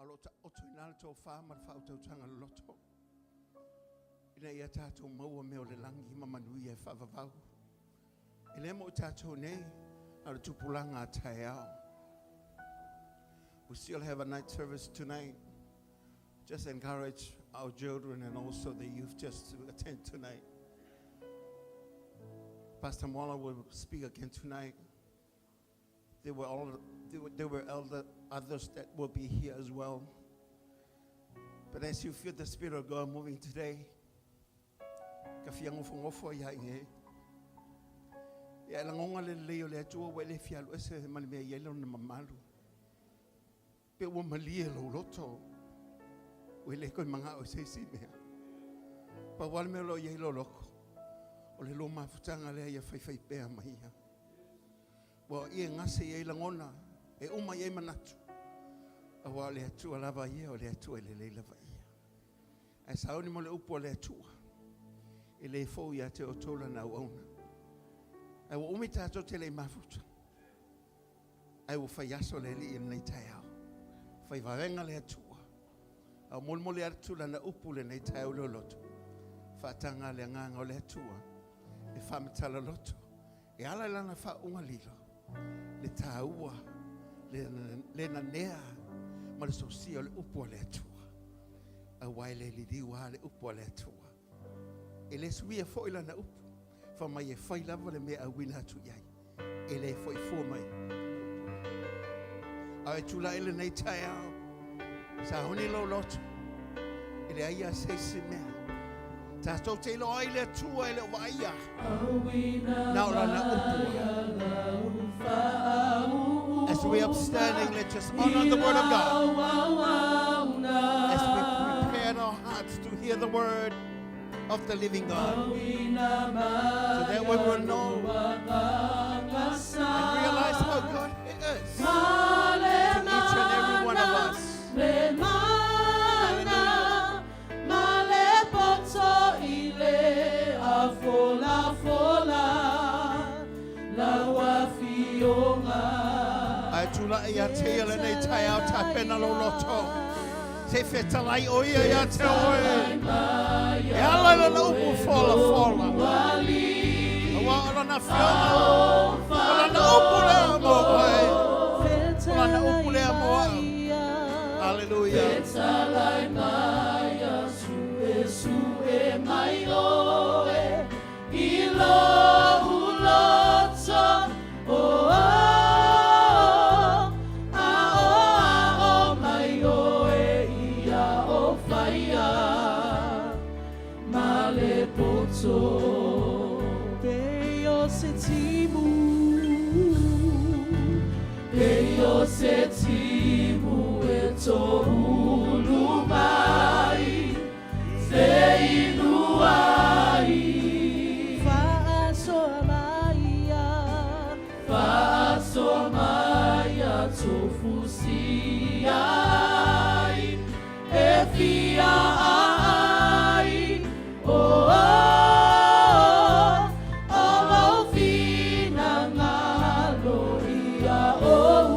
A o lo o taoto i ina le tofa ma le faautautaga loloto ina ia tatou maua mea o le lagi ma manuia e faavavau. E le mo i tatou nei, a o le tupulaga a taeao. We still have a night service tonight. Just encourage our children and also the youth just to attend tonight. Pastor Moala will speak again tonight. There were elder, others that will be here as well. But as you feel the Spirit of God moving today, ka fia ngofo ia inge. Ia lagona le lelei o le Atua ua e le fia alu ese ma le mea e i ai lona mamalu. Pe ua malie lou loto. Ua e le toe manao i se isi mea. Pau lava le mea o lo o i ai lou loto. O le lua mafutaga lea ia faifai pea ma ia. Ua ia gase i ai lagona, e uma i ai manatu. Aua o le Atua lava ia, o le Atua e lelei lava ia. Ae sauni mo le upu a le Atua. E le fou ia te outou lana auauna. Ae ua umi tatou te le i mafuta. Ae ua fai aso le Alii i lenei taeao. Fai vaega le Atua. A o molimoli atu lana upu lenei taeao i lou loto. Faataga le agaga o le Atua. E faamatala loto. E ala i lana faauuga lilo. Le taua, le nanea ma le sosia o le upu a le Atua. Aua e le liliu le upu a le Atua. E le suia foi lana upu. Fa mai e fai lava le mea auina atu i ai. E le foi fua mai. A e tulai lenei taeao. Sauni lou loto. E leai lava se isi mea. Tatou te iloa ai le Atua e le o vaaia. Na o lana upu. As we are upstanding, let's just honor the word of God. As we prepare our hearts to hear the word of the living God. So that we will know and realize how good He is to each and every one of us. Le mana, ma le poto i le afola fola, la wafionga. Ae tulai ia te ia lenei taeao tapena lou loto. Se fetalai o ia ia te oe. E ala i lana upu fola fola. Aua o lana fioga. O lana upu lea mo oe. O lana upu lea mo au. Hallelujah. Fetalai mai a su e su e mai oe i lou loto o o a o a o mai oe ia o whaia ma le poto pe o se timu pe o se timu e tō mai te inuai Faasoa mai a Faasoa mai a tofusi ai E fia ai O o O lou finagalo ia ou.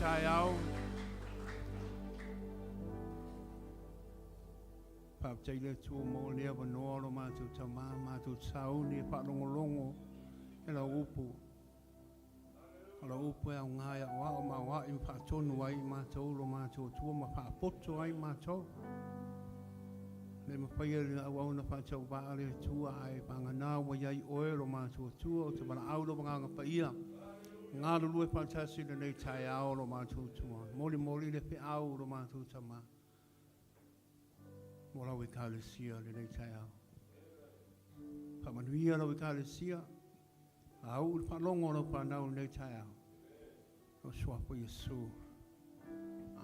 taeao. Faafetai i le Atua mo le avanoa o lo matou tama, matou sauni e faalogologo i lau upu. O lau upu e aoga e aoao ma aoai ma faatonu ai i matou lo matou Atua ma faapoto ai matou. Le mafai e le auauna faatauvaa a le Atua ae vagana ua i ai oe lo matou Atua ou te valaau i lou Agaga Paia galulue faatasi i lenei taeao lo matou Atua. Molimoli le feau lo matou Tama mo lau Ekalesia i lenei taeao. Faamanuia lau Ekalesia, auu le faalogo a lau fanau i lenei taeao. O suafa o Iesu.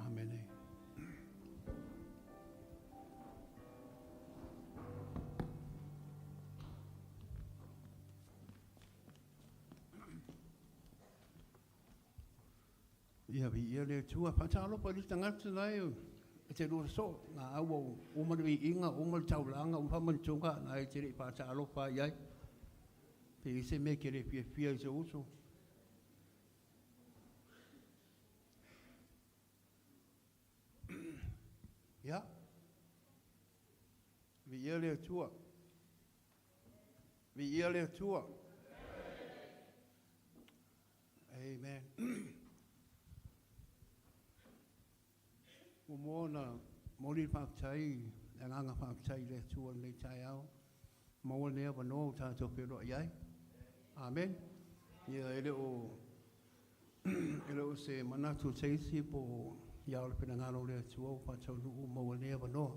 Amene. Ia viia le Atua. Faatalofa i le tagata la e te lua soo na au ua uma le viiga, uma le taulaga, uma faamanatuga, na e te le i faatalofa ai ai. Pe i ai se mea e te le fiafia i sou uso. Ia, viia le Atua. Viia le Atua. Amen. Muamua ona momoli le faafetai, le agaga faafetai i le Atua i lenei taeao, maua lenei avanoa ua tatou feiloai ai. Amen. Ia e le o se manatu o se isi po o ia o le finagalo o le Atua ua faataunuu maua lenei avanoa.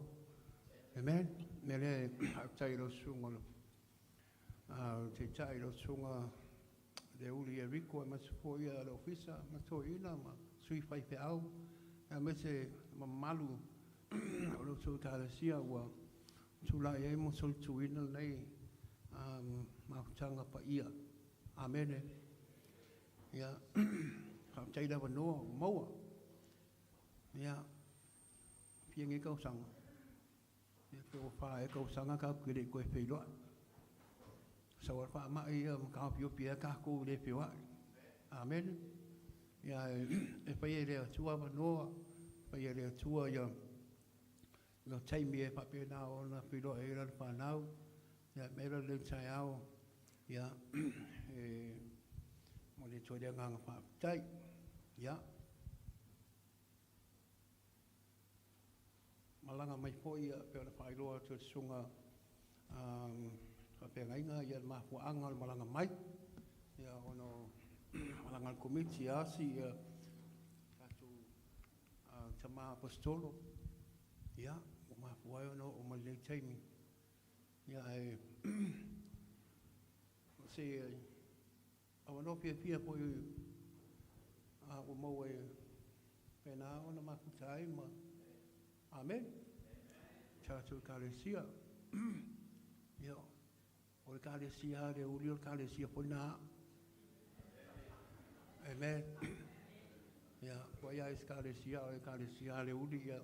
Amen. O le mea lea e faafetai i lau susuga le Taitai, lau Susuga Leuuli Eriko, aemaise foi le Ofisa ma toeaiina ma sui faifeau, aemaise mamalu o le tou Ekalesia ua tulai ai ma solituina lenei mafutaga paia. Amene. Ia, faafetai le avanoa ua maua. Ia, fia nei tausaga, ia pe ua 4 ea tausaga tatou te le i toe feiloai. Sau lava le faamai ia ma taofiofi ai tatou i le feoai. Amene. Ia, e fai e le Atua avanoa, fai e le Atua ia taimi e faapena ona feiloai ai lana fanau. Ia, mea la lenei taeao, ia, e momoli atu ai le agaga faafetai. Ia, malaga mai foi pei ona faailoa atu e le susuga faafeagaiga ia le mafuaaga o le malaga mai. Ia, ona o malaga a le Komiti asi ia tatou tama Aposetolo. Ia, ua mafua ai ona oo mai lenei taimi. Ia, ae o se avanoa fiafia foi ua maua e faapena ona mafuta ai ma Amen. Tatou Ekalesia. Ia, o le Ekalesia a Leuuli o le Ekalesia foi na. Amen. Ia, po ia isi Ekalesia o le Ekalesia a Leuuli, ia,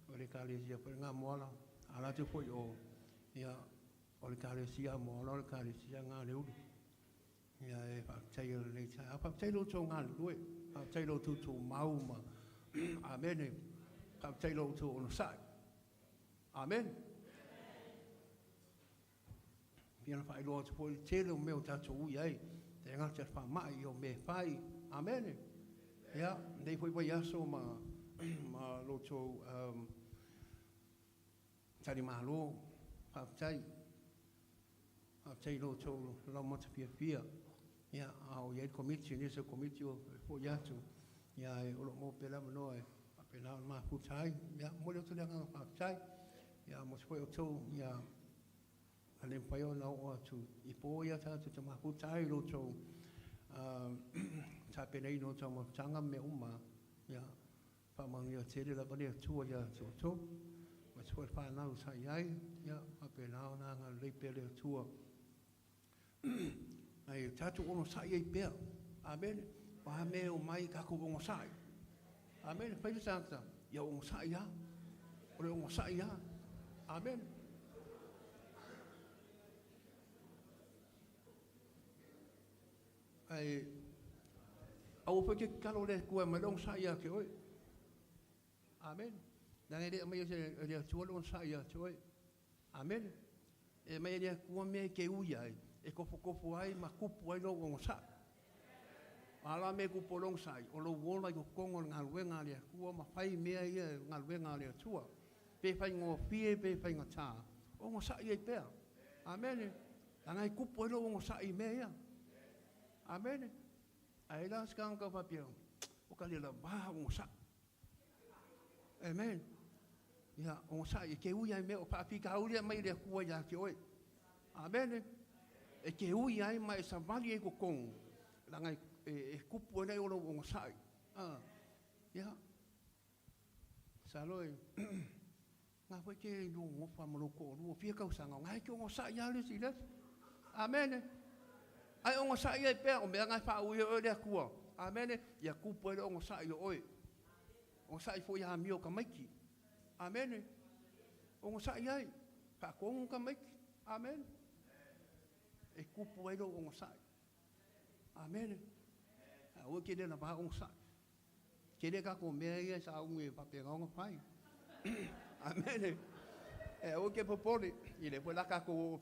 o le Ekalesia foi ngā moala. A lātou foi o, ia, o le Ekalesia a Moala o le Ekalesia ngā Leuuli. Ia, e faafetai o lenei taeao. Faafetai lo outou galulue. Faafetai lo outou tumau ma amene. Faafetai lo outou onosai. Amen. Pei ona faailoa atu foi le tele o mea o tatou ui ai, te gata i le faamai o mea e fai. Amene. Ia, lenei foi vaiaso ma lo outou talimalo. Faafetai. Faafetai i lo outou laumata fiafia. Ia, a o i ai le komiti, nisi o komiti o foi atu, ia, o lo o maua pea le avanoa e faapena ona mafuta ai. Ia, momoli atu le agaga faafetai. Ia, mo se foi outou, ia, a le mafai ona oo atu i po ia tatou te mafuta ai lo outou tapenaina o taumafataga ma mea uma. Ia, faamanuia tele lava le Atua ia te outou. Ma se foi whanau sa i ai, ia, faapena ona agalelei pea le Atua. Ai tatou onosai ai pea. Amen. O a mea o mai tatou onosai. Amen. Fai le tagata, ia onosai lava. O le onosai lava. Amen. Ai Aua foi e te tatalo i le Atua e aumai le onosai ia te oe. Amene. Leaga e le aumaia e le Atua le onosai ia te oe. Amene. E aumai e le Atua mea e te ui ai, e tofotofo ai ma tupu ai lou onosai. O a la mea e tupu ai le onosai? O lou ola i totonu o le galuega a le Atua ma fai mea ia i le galuega a le Atua. Pe faigofie pe faigata, onosai ai pea. Amene. Leaga e tupu ai lou onosai i mea ia. Amene. Ae i ai la se tagata faapea, ua ta le lava onosai. Amen. Ia, onosai, e te ui lava i mea, o faafitauli e aumai e le Atua ia te oe. Amene. E te ui ai ma e savali ai i totonu, leaga e tupu ai lea o lou onosai. Ah, ia, masalo e, na foi te nonofo lava ma lou toalua fia tausaga, o na e te onosai lava le isi i le isi. Amene. Ae onosai ai pea, o mea na e faaui ai oe e le Atua. Amene. Ia tupu ai le onosai o oe. Onosai foi i amio o tamaiti. Amene. Onosai ai. Faatonu tamaiti. Amene. E tupu ai lou onosai. Amene. Aua e te le lava onosai. Tele tatou mea ia e sauni e faapena ona fai. Amene. E aua e te popole, i lea foi o le a tatou oo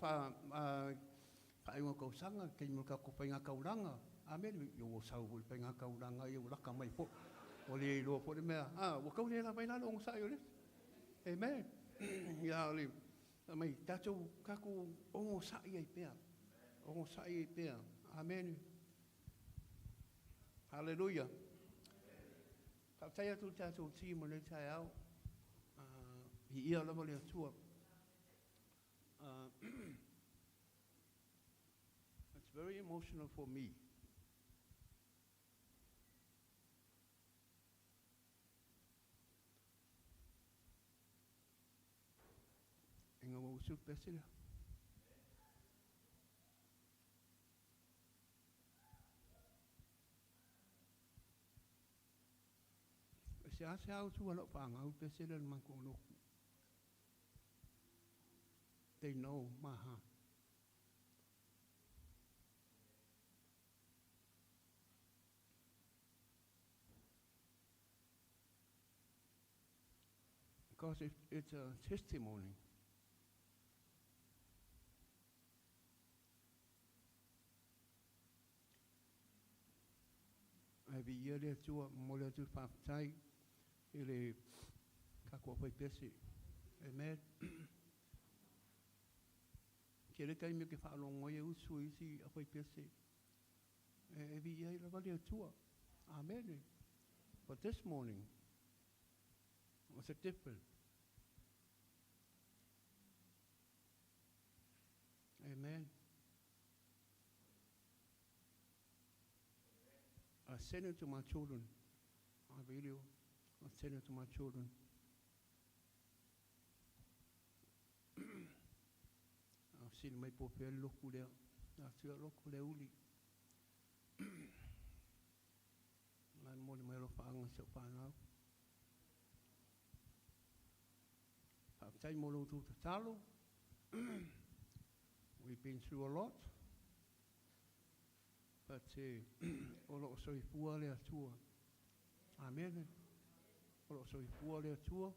faaiuga o tausaga, taimi o le tatou faiga taulaga. Amene. Ia ua sau foi le faiga taulaga ia ua laka mai foi. Ua le iloa foi le mea, a, ua tau le lava ai la le onosai o le isi. Amen. Ia, o le, fai mai, tatou, tatou onosai ai pea. Onosai ai pea. Amene. Haleluia. Faafetai atu i le tatou team o lenei taeao. Viia lava le Atua. It's very emotional for me. Ina ua usu le pese lea. E seasea usu a lau fanau le pese lea i le matou lotu. They know my heart. Because it's a testimony. Ae viia le Atua, momoli atu le faafetai i le tatou aufaipese. Amen. Tele taimi ou te faalogo ai e usu e isi aufaipese e viia ai lava le Atua. Amen. But this morning was a different. Amen. I sent it to my children. My video. I sent it to my children. A fesili mai po o fea le lotu lea. Atu ia lotu le uli. La e momoli mai alofaaga i si au fanau. Faafetai mo lo outou tatalo. We've been through a lot. But o lo o soifua le Atua. Amene. O lo o soifua le Atua.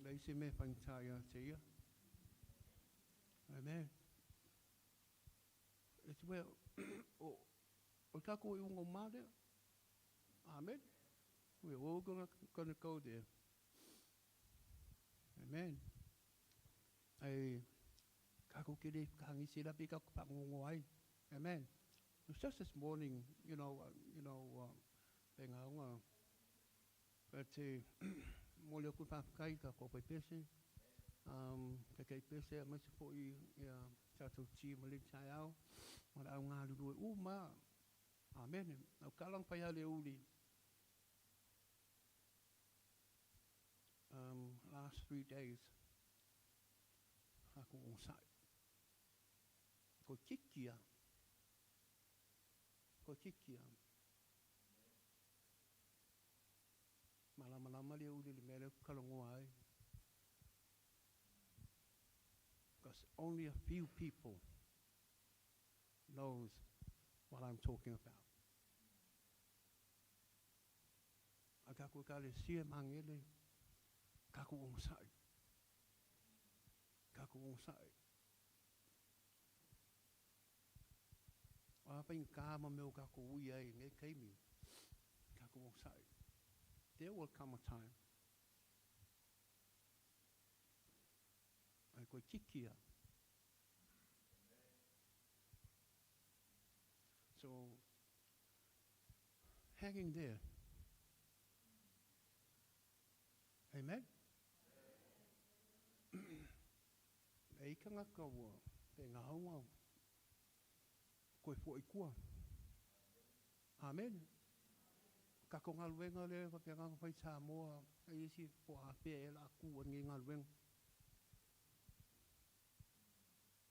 Leai se mea e faigata ia te Ia. Amen. It's where o o le tatou iuga o ma lea. Amen. We are all gonna go there. Amen. Ae tatou te le fetagisi la pe tatou faanoanoa ai. Amen. It was just this morning, pena ona but e momoli atu le faafetai i tatou aufaipese, taitai pese aemaise foi ia tatou team o lenei taeao ma le au galulue uma. Amene. Au tala na fai lava le uli last 3 days tatou onosai. Toeitiiti lava. Toeitiiti lava. Malamalama le uli i le mea lea ou te talanoa ai. Because only a few people knows. what I'm talking about. A takou Ekalesia e magele, takou onosai. Takou onosai. O a faigata ma mea ua tatou ui ai i lenei taimi, tatou onosai. There will come a time. Ae toeitiiti lava. So, hang in there. Amen? E i tagata ua pēnā ona toe fo'i i tua. Amen. Tatou galuega lea e faapena ona fai i Samoa, e i ai isi po o afea ea o le a tu ai lenei galuega.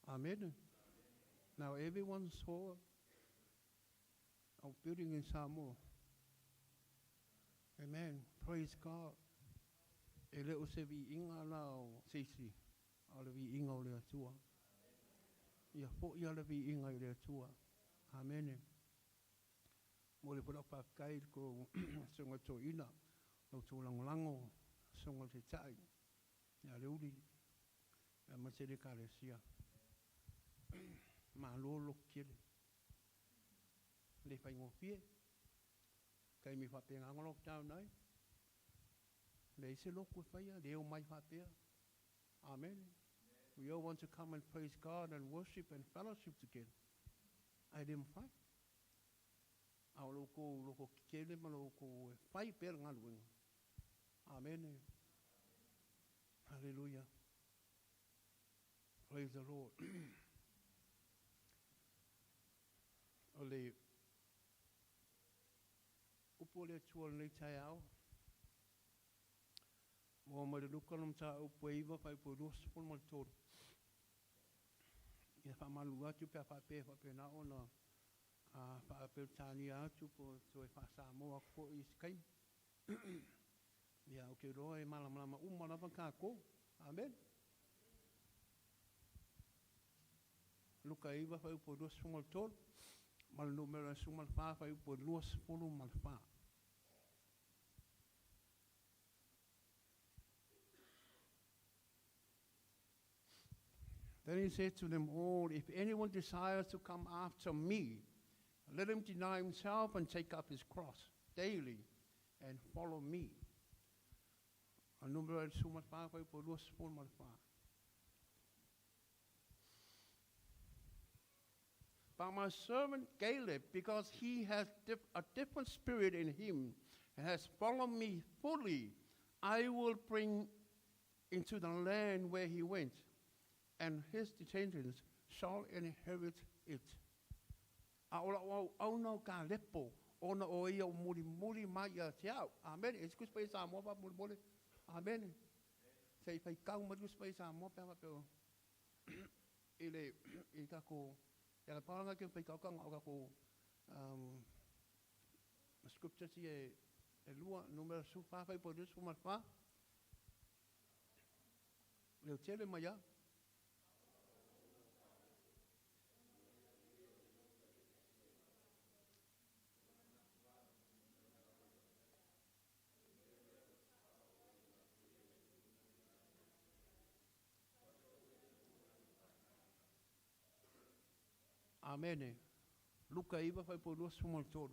Amen. Now everyone saw our building in Samoa. Amen. Praise God. E le o se viiga la o se isi, a o le viiga o le Atua. Ia fo'i lava le viiga i le Atua. Amene. Momoli foi lau faafetai i le tou Susuga Toeaina, lo outou lagolago, Susuga i le Taitai ia Leuli, aemaise le Ekalesia. Malo le lototele. E le faigofie, taimi faapena ona lockdown ai, leai se lotu e faia, le omai faapea. Amen. We all want to come and praise God and worship and fellowship together. Ae le mafai. A o lo outou loto tetele ma lo outou e fai pea le galuega. Amene. Hallelujah. Praise the Lord. O le upu a le Atua o lenei taeao, maua mai le Luka le mataupu e 9 faaiupu e 23. Ia faamalulu atu pe a faapea e faapena ona faa-Peretania atu po o toe faa-Samoa atu foi i se taimi. Ia, ou te iloa e malamalama uma lava tatou. Amene. Luka 9 faaiupu e 23 ma le numera e 14 faaiupu e 24. Then he said to them all, If anyone desires to come after me, let him deny himself and take up his cross daily and follow me. A numera e 14 faaiupu e 24. But my servant Caleb, because he has a different spirit in him and has followed me fully, I will bring into the land where he went, and his descendants shall inherit it. A o la'u auauna o Kalepo, ona o ia ua mulimuli mai ia te au. Amene. E isi Tusi Paia Samoa faamolemole. Amene. Se i faitau mai le Tusi Paia Samoa pe a faapea o i le i tatou ia le pala ke faitau ka o tatou scriptures ia e lua numera 14 fai po 14. Leo tele mai a. Amene. Luka 9 faipua 23.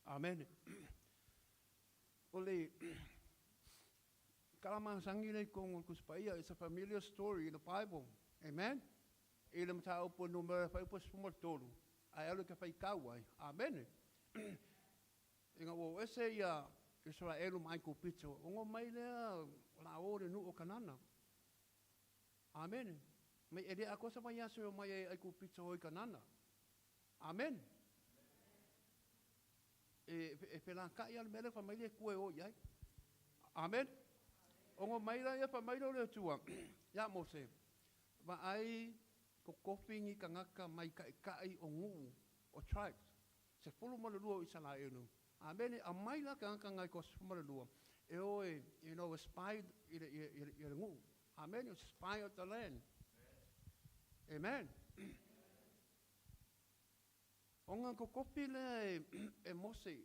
Amene. O le tala masani lea i totonu o le Tusi Paia, it's a familiar story in the Bible. Amen? I le mataupu e numera faaiupu 13, ae alu e te faitau ai. Amene. Ina ua o ese ia Isaraelu ma Aikupito, ona omai lea o le a o i le nuu o Kanana. Amene. Mai e le atoa se vaiaso e omai ai Aikupito o i Kanana. Amene. E, e felataʻi lava le mea lea fai mai le Atua e o i ai. Amene. Ona omai laia fai mai lea o le Atua ia Mose, Vaai kokofi ni kangaka mai kaʻikaʻi o nuu o tribes. 12 o Isaraelu. Amene, aumai la kangaka ngai ko 12 e o e, spy i le, i le, i le nuu. Amene, spy of the land. Amen. O ngā kokofi lea e Mose,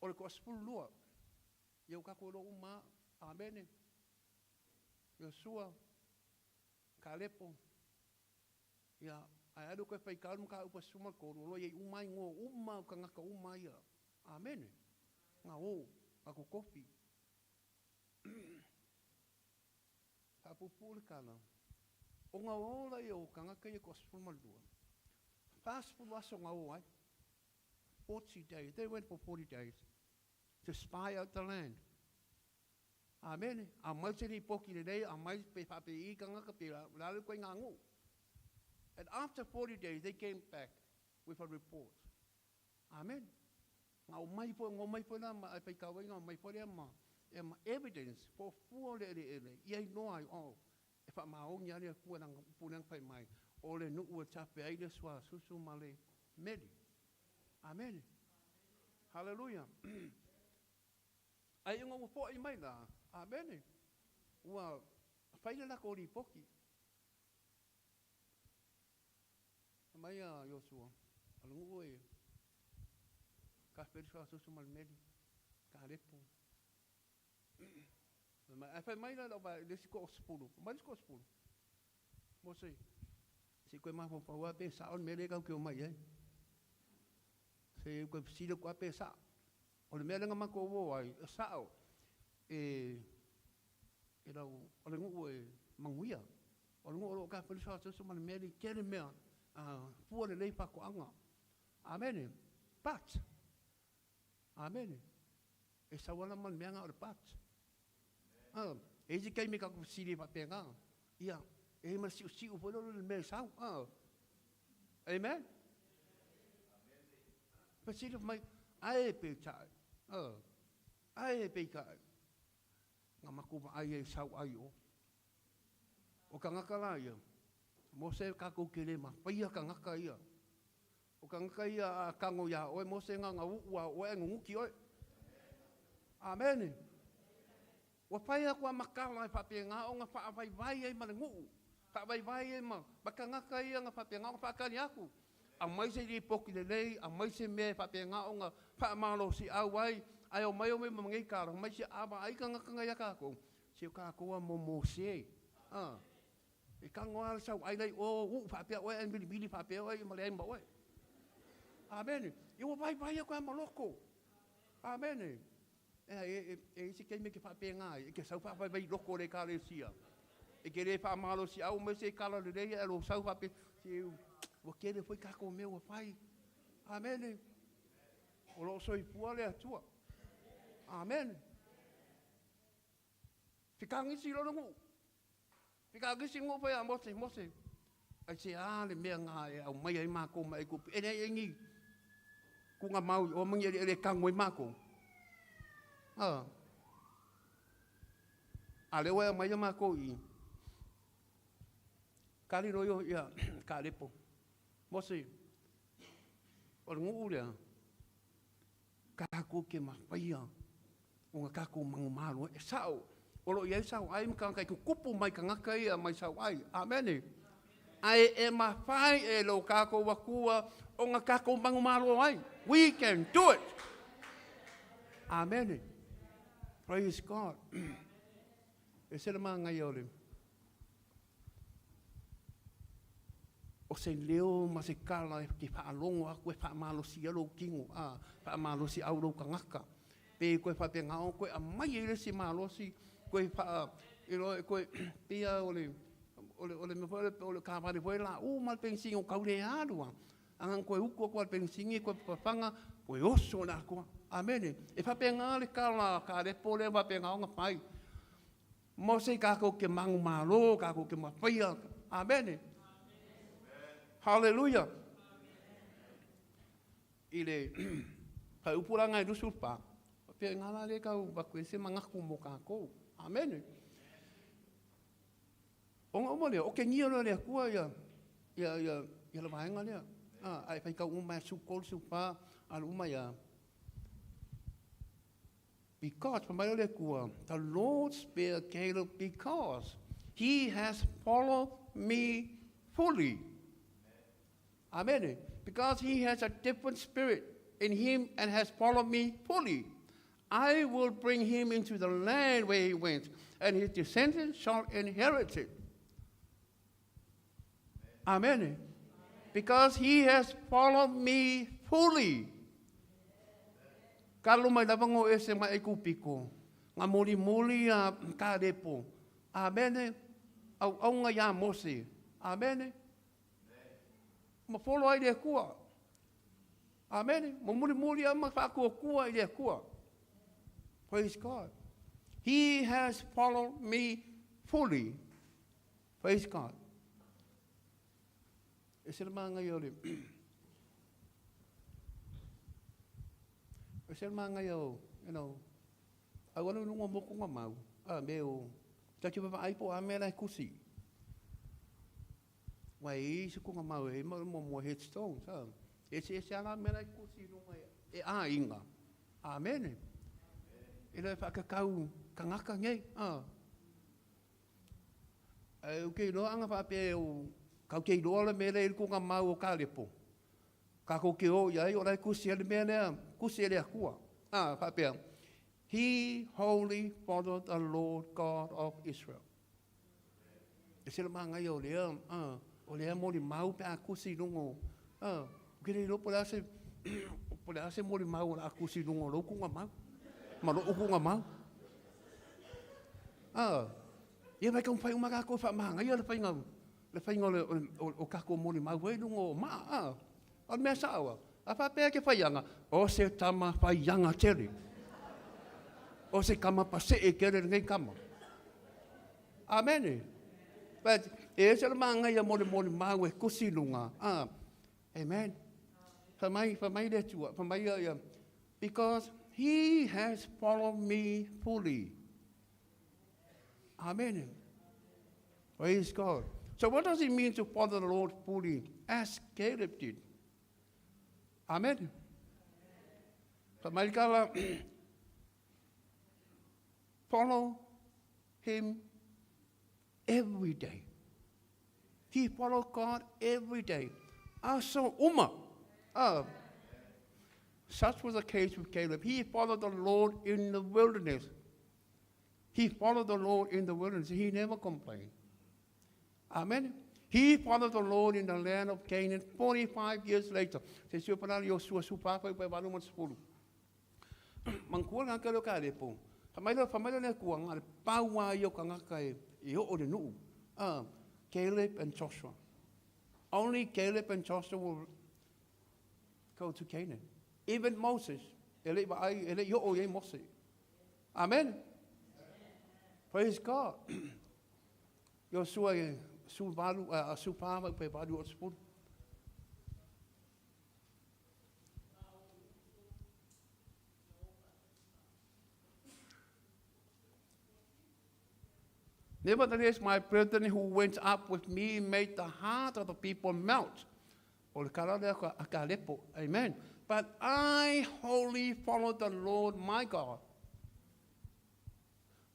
o le ko 12, ia o kako lo uma, amene, Iosua, Kalepo, ia, ai alu koe whai kaunu ka upa suma kōru, lo ia umai ngō, uma o kangaka uma ia. Amene. Ngā o, ngā kokofi. Whaapupu le kala. O ngā ola ia o kangaka ia ko 12. 40 aso ngā o ai. 40 days. They went for 40 days to spy out the land. Amene. A mai te ripoki le rei, a mai pe whape i kangaka pe lalu koe ngā ngū. And after 40 days, they came back with a report. Amen. Ngā o mai po, ngā mai po nā, ma, ai pai kawai ngā mai po rea ma, e ma evidence, po fua le ele ele, ia i noa ai, oh, e wha maongi ale a kua nanga upu nang pai mai, o le nuu e tape ai le sua susu ma le meli. Amen. Hallelujah. Ai ngā ua po i mai la. Amen. Ua whaila la ko ripoki. Mai a Iosua, alungu e ka peri sua susu ma le meli, ka lepo. Mai ai fai mai la ba le si ko 10. Mai le ko 10. Mo se si koe ma pa pe sa on mele ka ke mai ai. Se koe si le ko pe sa. O le mele nga ma ko wo ai sa o e e lau o le ngu e manguia. O le ngu o ka peri sua susu ma le meli ke le mea fua le lei pa ko anga. Amen. But amen. E sawala man mea nga o le pat. E isi kai me ka kusiri pa pe nga. Ia, e ma siu siu fo le mea sau. Amen. Pa siri mai ai pe tai. Ai pe kai. Nga maku ma ai e sau ai o. O ka ngaka la ia. Mose ka ko kele ma paia ka ngaka ia. O ka ngaka ia a kango ia oe Mose nga nga ua oe ngunguki oe. Amen. Ua pai aku a makala e whapea ngā o ngā whaawai vai ai ma le nguu. Whaawai vai ai ma makangaka ia ngā whapea ngā o whaakari aku. A mai se ripoki le lei, a mai se mea e whapea ngā o ngā whaamalo si au ai, ai o mai o me mangei karo, mai se awa ai ka ngaka ngai a kākou. Se o kākou a mo Mose. E kango ala sau ai lei o u whapea oe ai mili mili whapea oe ma le ai ma oe. Amen. I ua vai vai aku a maloko. Amen. E isi kei me ke whapea ngā, e ke sau whawhai vai loko le ka le sia. E ke le whamalo si au me se kala le lei e lo sau whape, si ua kere foi kako mea ua whai. Amen. O lo soi pua le atua. Amen. Whikangisi lo ngu. Whikangisi ngu whai a Mose, Mose. Ai se a le mea ngā e au mai ai mākou mai kupi. E nei engi, ku ngā mau, o mangi ele ele kango i mākou. A le oe mai a mākou i. Ka riro iho ia ka lepo. Mose, o le nguu lea, ka kākou ke mapaia o ngā kākou mangu mālo e sao. O lo iai sao ai ma kākai kukupu mai ka ngaka ia mai sao ai. Amene. Ai e mawhai e lo kākou wakua o ngā kākou mangu mālo ai. We can do it. Amen. Praise God. E sera mā ngai ole. O se leo ma se kala e ke whaalongo aku e whaamalosi alo kingo, a whaamalosi au rau kangaka. Pe koe whape ngao koe a mai e resi malosi, koe wha, ilo, koe pia ole, ole, ole, me ole, ole ka wale foe la, u mal pensingi o kaure alua. Angan koe uku ako al pensingi, koe papanga, koe oso la koa. Amene. E whape ngā le kala, ka repo le whape ngā onga pai. Mose kākou ke mangu mālō, kākou ke mapaia. Amene. Hallelujah. I le pai upuranga i rusu pa, pia ngā la le kau waku e se mangaku mō kākou. Amene. Ona uma lea, okegia loa e le Atua ia, ia, ia, ia le vaega lea. A, a e faitau uma e 13, 14, alu uma ia. Because, fai mai le Atua, the Lord spared Caleb because he has followed me fully. Amen. Because he has a different spirit in him and has followed me fully. I will bring him into the land where he went, and his descendants shall inherit it. Amen. Because he has followed me fully. Ka loma i lava ngo ese mai ai ku piko. Nga moli moli a ka lepo. Amen. Au aunga ia Mose. Amen. Ma follow ai le Atua. Amen. Ma mulimuli a ma whaakuakua i le Atua. Praise God. He has followed me fully. Praise God. E se le māngai o le... E se le māngai o, you know, au anu lunga moko ngā mau, a me o, tati papa ai po a me lai kusi. Wai i se kunga mau e mo mo mo headstone, sa. E se se ala me lai kusi lunga e a inga. Amen. E le whakakau kangaka nei, a. Ai o ke iloa anga faapea o kau ke iloa le mea lea i le kunga mau o Kalepo. Ka kou ke o iai o lai kusi a le mea lea, kusi e le Atua. A, faapea, He wholly followed the Lord God of Israel. E se le māngaia o lea, a, o lea molimau pe a kusi i luga o, a, ou ke le iloa po o le a se, po o le a se molimau o le a kusi i luga o lou kuga mau, ma lo'u kuga mau. A, ia mai taumafai uma kākou e faamānaia le faiga, le faiga o, le, o, o kākou molimau ai luga o maa, a, o le mea sao a, a faapea ke faiaga, o se tama faiaga tele. O se kama pasee tele lenei kama. Amene. But e ese le māngaia mo le molimau e kusi lunga. Ah, amen. Fa mai, fa mai le Atua, fa mai ia, because he has followed me fully. Amen. Praise God. So what does it mean to follow the Lord fully as Caleb did? Amen. Fa mai kala, follow him every day. He followed God every day. Aso uma. Such was the case with Caleb. He followed the Lord in the wilderness. He followed the Lord in the wilderness. He never complained. Amen. He followed the Lord in the land of Canaan 45 years later. Se sio panali o sua su pāwhai pai walu ma sepulu. Mangkua ngā kare o ka repo. Whamaila, whamaila le kua ngā le pāua i o ka ngaka e, i o o le nuu. Caleb and Joshua. Only Caleb and Joshua will go to Canaan. Even Moses, e le i e le i o i Mose. Amen. Praise God. Iosua e su valu, a su pā mai pe valu o sepulu. Nevertheless, my brethren who went up with me made the heart of the people melt. O le kala lea a ka lepo. Amen. But I wholly followed the Lord my God.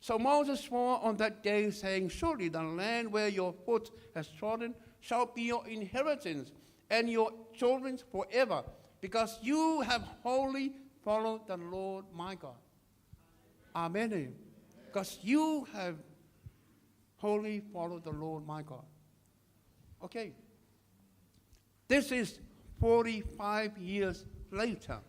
So Moses swore on that day, saying, Surely the land where your foot has trodden shall be your inheritance and your children's forever, because you have wholly followed the Lord my God. Amen. Because you have wholly followed the Lord my God. Okay. This is 45 years later.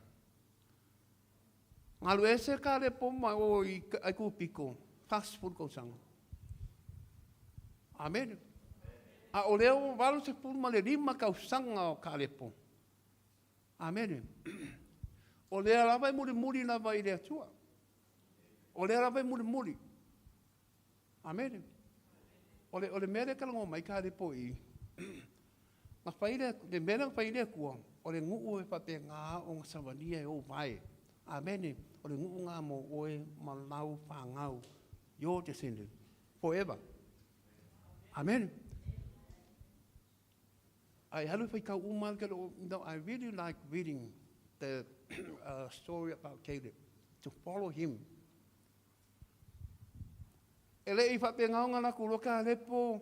Ngalu ese ka le po mai o i ai ku piko, 40 kausanga. Amen. A o leo 85 kausanga o ka lepo. Amen. O lea lava e mulimuli lava i le Atua. O lea lava e mulimuli. Amen. O le, o le mea lea ka lango mai ka lepo i. Nga whai le, le mea lea whai le kua, o le nguu e whape ngā o ngā sawalia e o vai. Amen. O le nguu ngā mō oe ma lau whāngau. Your descendant. Forever. Amen. Ai halu fai kau uma ke lo no I really like reading the story about Caleb to follow him. E le i whapengaonga la ku loka lepo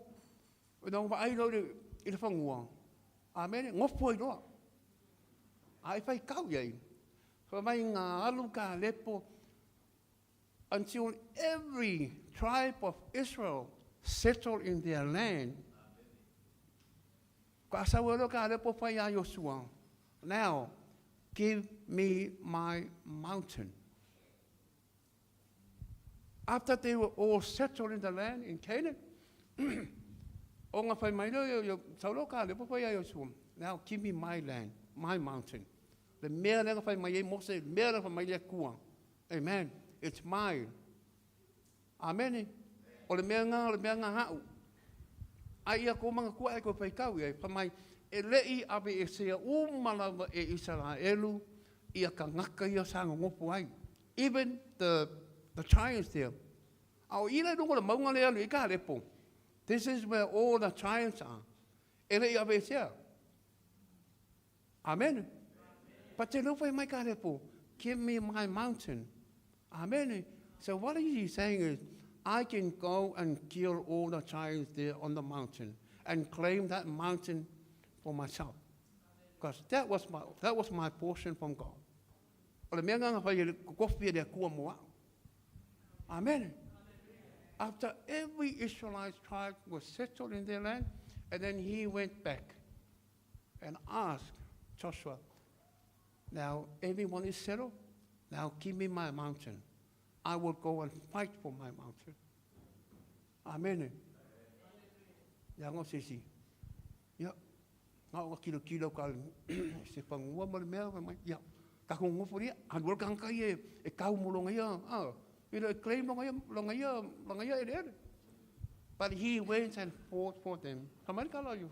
no wa ai lo i le whangua. Amen. Ngofo i loa. Ai fai kau iai. Fa mai ngā alu ka lepo until every tribe of Israel settled in their land. Ka sau e ka lepo whai a Joshua. Now, give me my mountain. After they were all settled in the land in Canaan, o ngā whai mai leo, sau lo ka lepo whai a Joshua. Now, give me my land, my mountain. Le mea lea whai mai e Mose, le mea lea whai mai le kua. Amen. It's mine. Amen. O le mea ngā, o le mea ngā hau. Ai ia ko manga kua e ko whai kau ia. Whai mai, e lei awe e sea umalawa e Israelu ia ka ngaka ia sa ngopo ai. Even the giants there. Au ila lunga le maunga le alu i ka lepo. This is where all the giants are. E lei awe e sea. Amen. But te leo mai ka lepo, give me my mountain. Amen. So what is he saying is, I can go and kill all the giants there on the mountain and claim that mountain for myself. Because that was my portion from God. O le mea nganga whai e kofi e le kua moa. Amen. After every Israelite tribe was settled in their land, and then he went back and asked Joshua, now everyone is settled, now give me my mountain. I will go and fight for my mountain. Amen. Ia ngo sisi. Ia, ngā o kilo kilo ka se whangua ma le mea mai. Ia, ka ko ngofo ria, han wal kanga ia e kau mo longa ia. Ah, ina e claim longa ia, longa ia, longa ia ele ele. But he went and fought for them. Ka mai ka la yu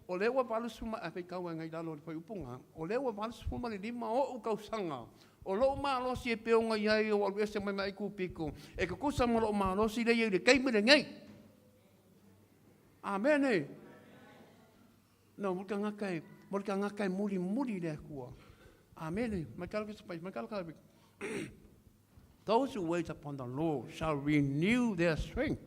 O le ua valu suma a whai kau ngai lalo le whai upunga. O le ua valu suma le lima o u kau sanga. O lo malosi e peonga iai o alu ese mai mai kupiko. E kukusa mo lo malosi le iai le keimi le ngai. Amen e. No, mo ka ngaka e muri muri le akua. Amen e. Mai kala kisa pai, mai kala kala. Those who wait upon the Lord shall renew their strength.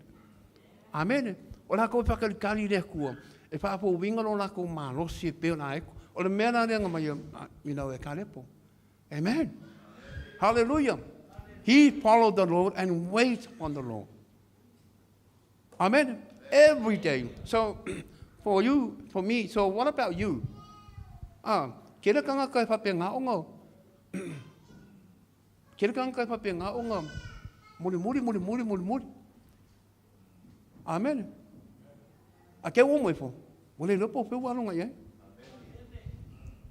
Amen. O la kou whakalikali le akua. E whaafo winga lo la kou malosi e peo na eko. O le mea la leanga mai, you know, e kalepo. Amen. Hallelujah. He followed the Lord and wait upon the Lord. Amen. Every day. So, for you, for me, so what about you? Ah, kere kanga kai whape ngā onga. Kere kanga kai whape ngā onga. Muri, muri, muri, muri, muri, muri. Amen. A ke o moifo. O le lopo pe ua longa ia.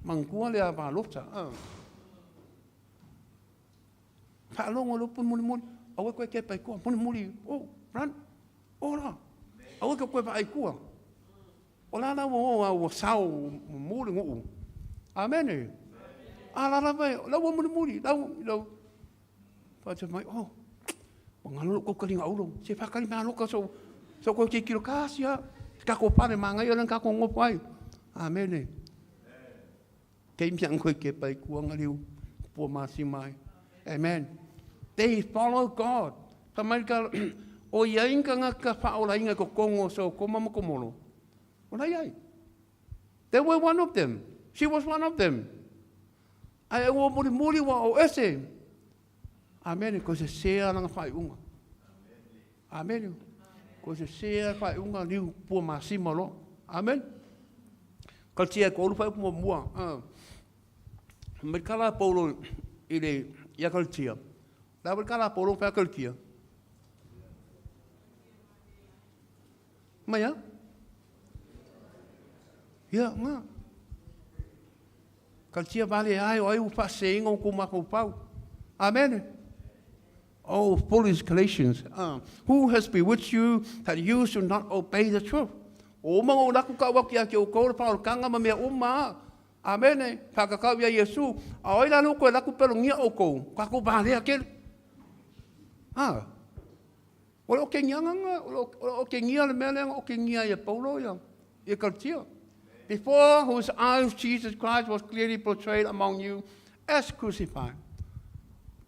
Mangkua le a valota. Ah. Whaalongo lopo muri muri. Awe koe ke pai kua. Muri muri. Oh, run. Ora. Awe koe koe vaai kua. O la la o a o sao muri nguu. Amen. A la la vai. La ua muri muri. La la. Whātua mai, oh, o ngā lolo kau karinga aulo. Se whakari mea loka so, so koe ke kilo kāsia. Ka ko pare mā ngai ora ka ko ngopo ai. Amen. Kei mea koe ke pai kua ngariu. Pua mā si mai. Amen. They follow God. Ka mai ka, o ia inga ngā ka whaola inga ko kongo so ko mama ko molo. O lai ai. They were one of them. She was one of them. Ai e ua muri muri wa o ese. Amen. Ko se sea langa whai unga. Amen. Ko se sea whai unga liu pua mā sima lo. Amen. Ka tia ko olu whai mua mua. Me kala paulo i le ia kaltia. La me kala paulo whai kaltia. Mai a? Ia, ngā. Kaltia vale ai o ai u whaaseinga o ko mākou pau. Amen. Oh, foolish Galatians, who has bewitched you that you should not obey the truth? O uma o laku ka waki a ke o koura pa o kanga ma mea uma. Amen. Whakakau ia Yesu. A oi la loko e laku pelo ngia o kou. Ka ko balea kele. Ah. O le okegiaga lena, o le okegia le mea lea na okegia ai e Paulo ia Kalatia. Before whose eyes Jesus Christ was clearly portrayed among you as crucified.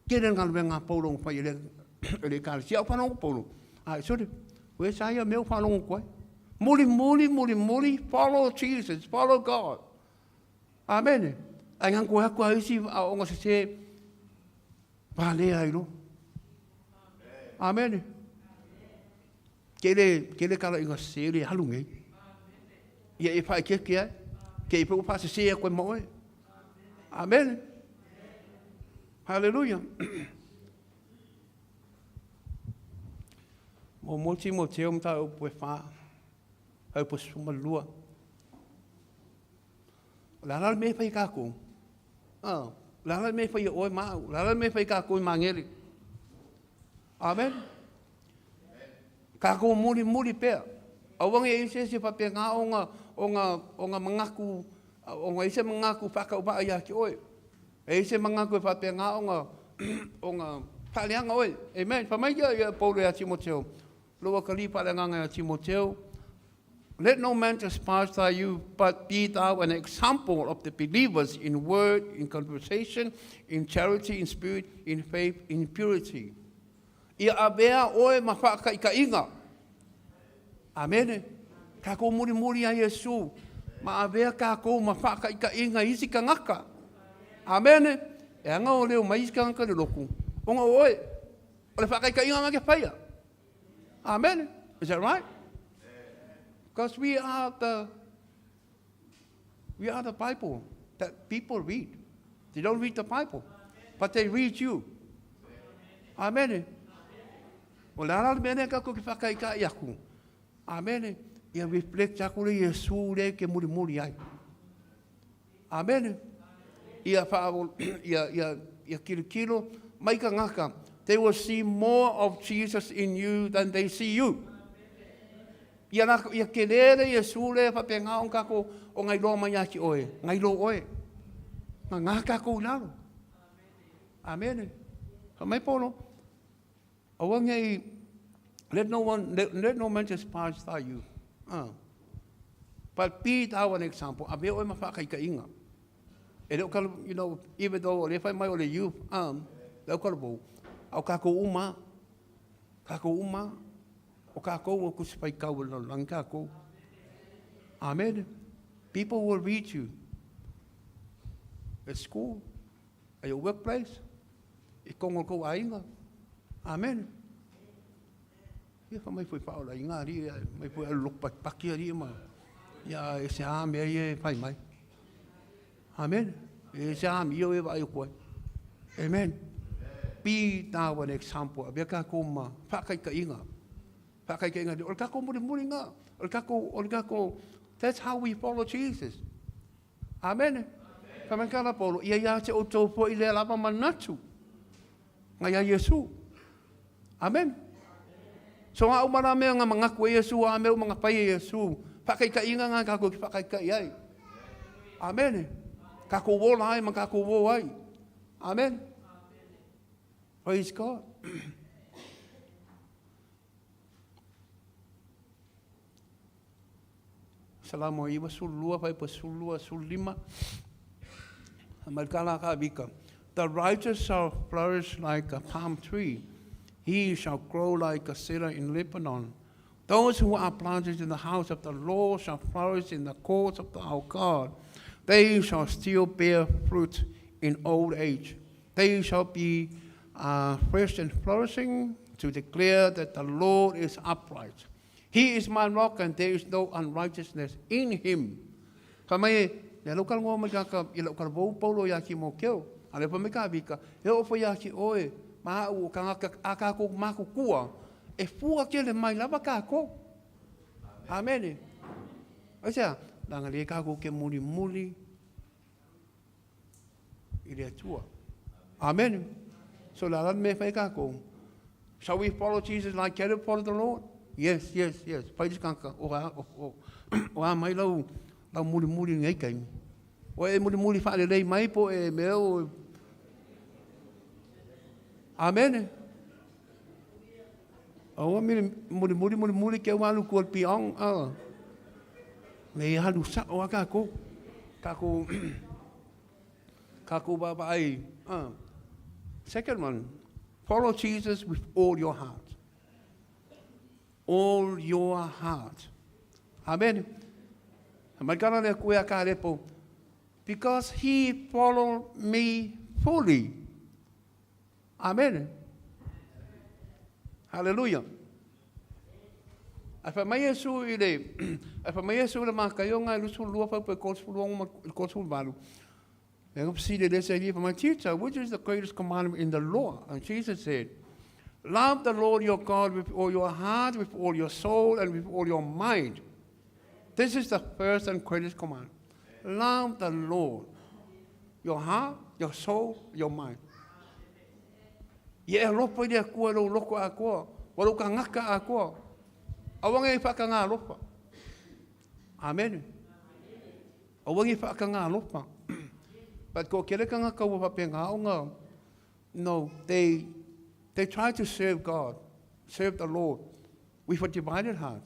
Tele le galuega a Paulo na fai e le Ekalesia. Au faalogo Paulo, a sole, o e sa ia mea o faalogo atu ai. Muli, muli, muli, muli, follow Jesus, follow God. Amene. Ai ngan koe aku a isi a onga se se valea ai lo. Amene. Ke le kala inga se le alu nei. Ia e whae ke ai. Ke i pe se se koe moe. Amen. Hallelujah. Mo mo Timoteo mta o pue wha. Au po suma lua. O le ala le mea fai kākou. O le ala le mea fai oe ma au. O le ala le mea fai kākou i mangeli. Amen. Kākou muli muli pea. Aua nei e ise se whapenga o ngā mangaku, o ngā ise mangaku whakaupaa ia ki oe. E ise mangaku e whapenga o ngā whaaleanga oe. Amen. Whamai ia ia Paulo ia Timoteo. Loa ka li whaaleanga ia Timoteo. Let no man despise thy youth, but be thou an example of the believers in word, in conversation, in charity, in spirit, in faith, in purity. Ia avea oe ma whaakaikaiga. Amene. Kākou muri muri a Iesu. Ma avea kākou ma whaakaikaiga isi kangaka. Amene. E anga o leo mai isi kangaka le loku. Onga oe. O le whaakaikaiga nga ke whaia. Amen. Is that right? Because we are the Bible that people read. They don't read the Bible, but they read you. Amen. O le ala le mea ka ko ki whakaika i aku. Amen. Ia reflect aku le Iesu le ke muri muri ai. Amen. Ia wha ia kilo kilo mai ka ngaka. They will see more of Jesus in you than they see you. Ia la ia kelele Iesu le whapenga o kako o ngai loa mai aki oe, ngai lo oe. Nga ngā kako i lalo. Amen. Fa mai Paulo, aua ngei, let no man despise thy youth. But be thou an example. A mea oe ma whakaikainga. E leo kala, you know, even though o le whai mai o le youth, leo kala vau, au kākou uma, o kākou o kusi whai kau e langi kākou. Amen. People will read you at school, at your workplace, i kongo kou ainga. Amen. Ia wha mai fui whaola i ngā ri, mai fui alu loko paki ari ma. Ia e se a mea ia e whai mai. Amen. E se a mea e vai o koe. Amen. Be thou an example. A mea kākou ma whakaikainga. Whakaikainga. O le kākou muri muri ngā. O le kākou, o le kākou. That's how we follow Jesus. Amen. Whamakala Paulo, ia ia te o tō po i le lava manatu. Ngai a Iesu. Amen. So ngā umara mea ngā mangaku e Iesu, a mea umanga pai e Iesu. Whakaikainga ngā kākou ki whakaikai ai. Amen. Kākou wola ai ma kākou wo ai. Amen. Praise God. Salamo iwa sulua, faipa sulua, sulima. Malikala ka vika. The righteous shall flourish like a palm tree. He shall grow like a cedar in Lebanon. Those who are planted in the house of the Lord shall flourish in the courts of our God. They shall still bear fruit in old age. They shall be fresh and flourishing to declare that the Lord is upright. He is my rock and there is no unrighteousness in him. Ka mai e, le lau kalangoa mai kaka, i lau kalavou paulo ia ki mō keo, a le pa mai ka vika, he o fo ia ki oe, ma au o kangaka a kākou māku kua, e fua kele mai lava kākou. Amene. Aisea, langa le kākou ke muli muli i le Atua. Amen. So la lan me whai kākou. Shall we follow Jesus like Caleb followed the Lord? Yes, yes, yes. Pai kaka o a o o a mai lau lau muli muli ngai kai. O e muli muli wha le mai po e me o. Amen. Aua mili muli muli muli muli ke ua alu kua le piaoga a. Le alu sa'o a kākou. Kākou kākou vaavaai a. Second one, follow Jesus with all your heart. All your heart. Amen. Mai kala le Akua ia Kalepo, because he followed me fully. Amen. Hallelujah. Ae fai mai Iesu i le, ae fai mai Iesu i le Mataio ngai 22 faupa i 36 ma le 38. E nga fesili le se fai mai, Teacher, which is the greatest commandment in the law? And Jesus said, Love the Lord your God with all your heart, with all your soul, and with all your mind. This is the first and greatest command. Love the Lord, your heart, your soul, your mind. Ia e alofa i le Atua i lou loko atoa, ma lou tagata atoa. Aua nei faataga alofa. Amene. Aua nei faataga alofa. But ko kele tagata ua faapena ona, no, they try to serve God, serve the Lord with a divided heart.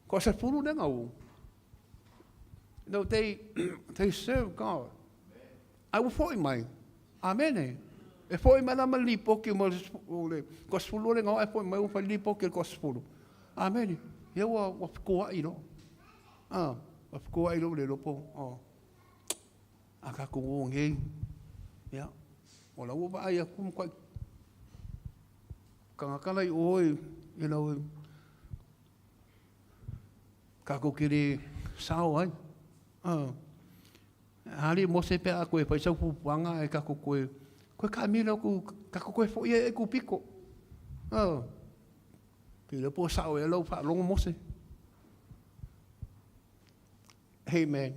Ko se fulu le ngau. No, they serve God. Ai ua fo'i mai. Amene. E fo'i mai la ma le lipoti mo le toasefulu le gaoa e fo'i mai ua fai le lipoti i le toasefulu. Amene. Ia ua ua fetua'i loa. Ah, ua fetua'i loa ua le iloa po o a tatou o nei. Ia, o la ua vaai atu matuai tagata la i o i lau tatou te le sao ai. Ah. Ali Mose pe a koe fai sau pupuaga ae tatou toe koe taamilo atu tatou toe fo'i ai ku pito. Oh. Ke le po sao e lau faalogo Mose. Amen.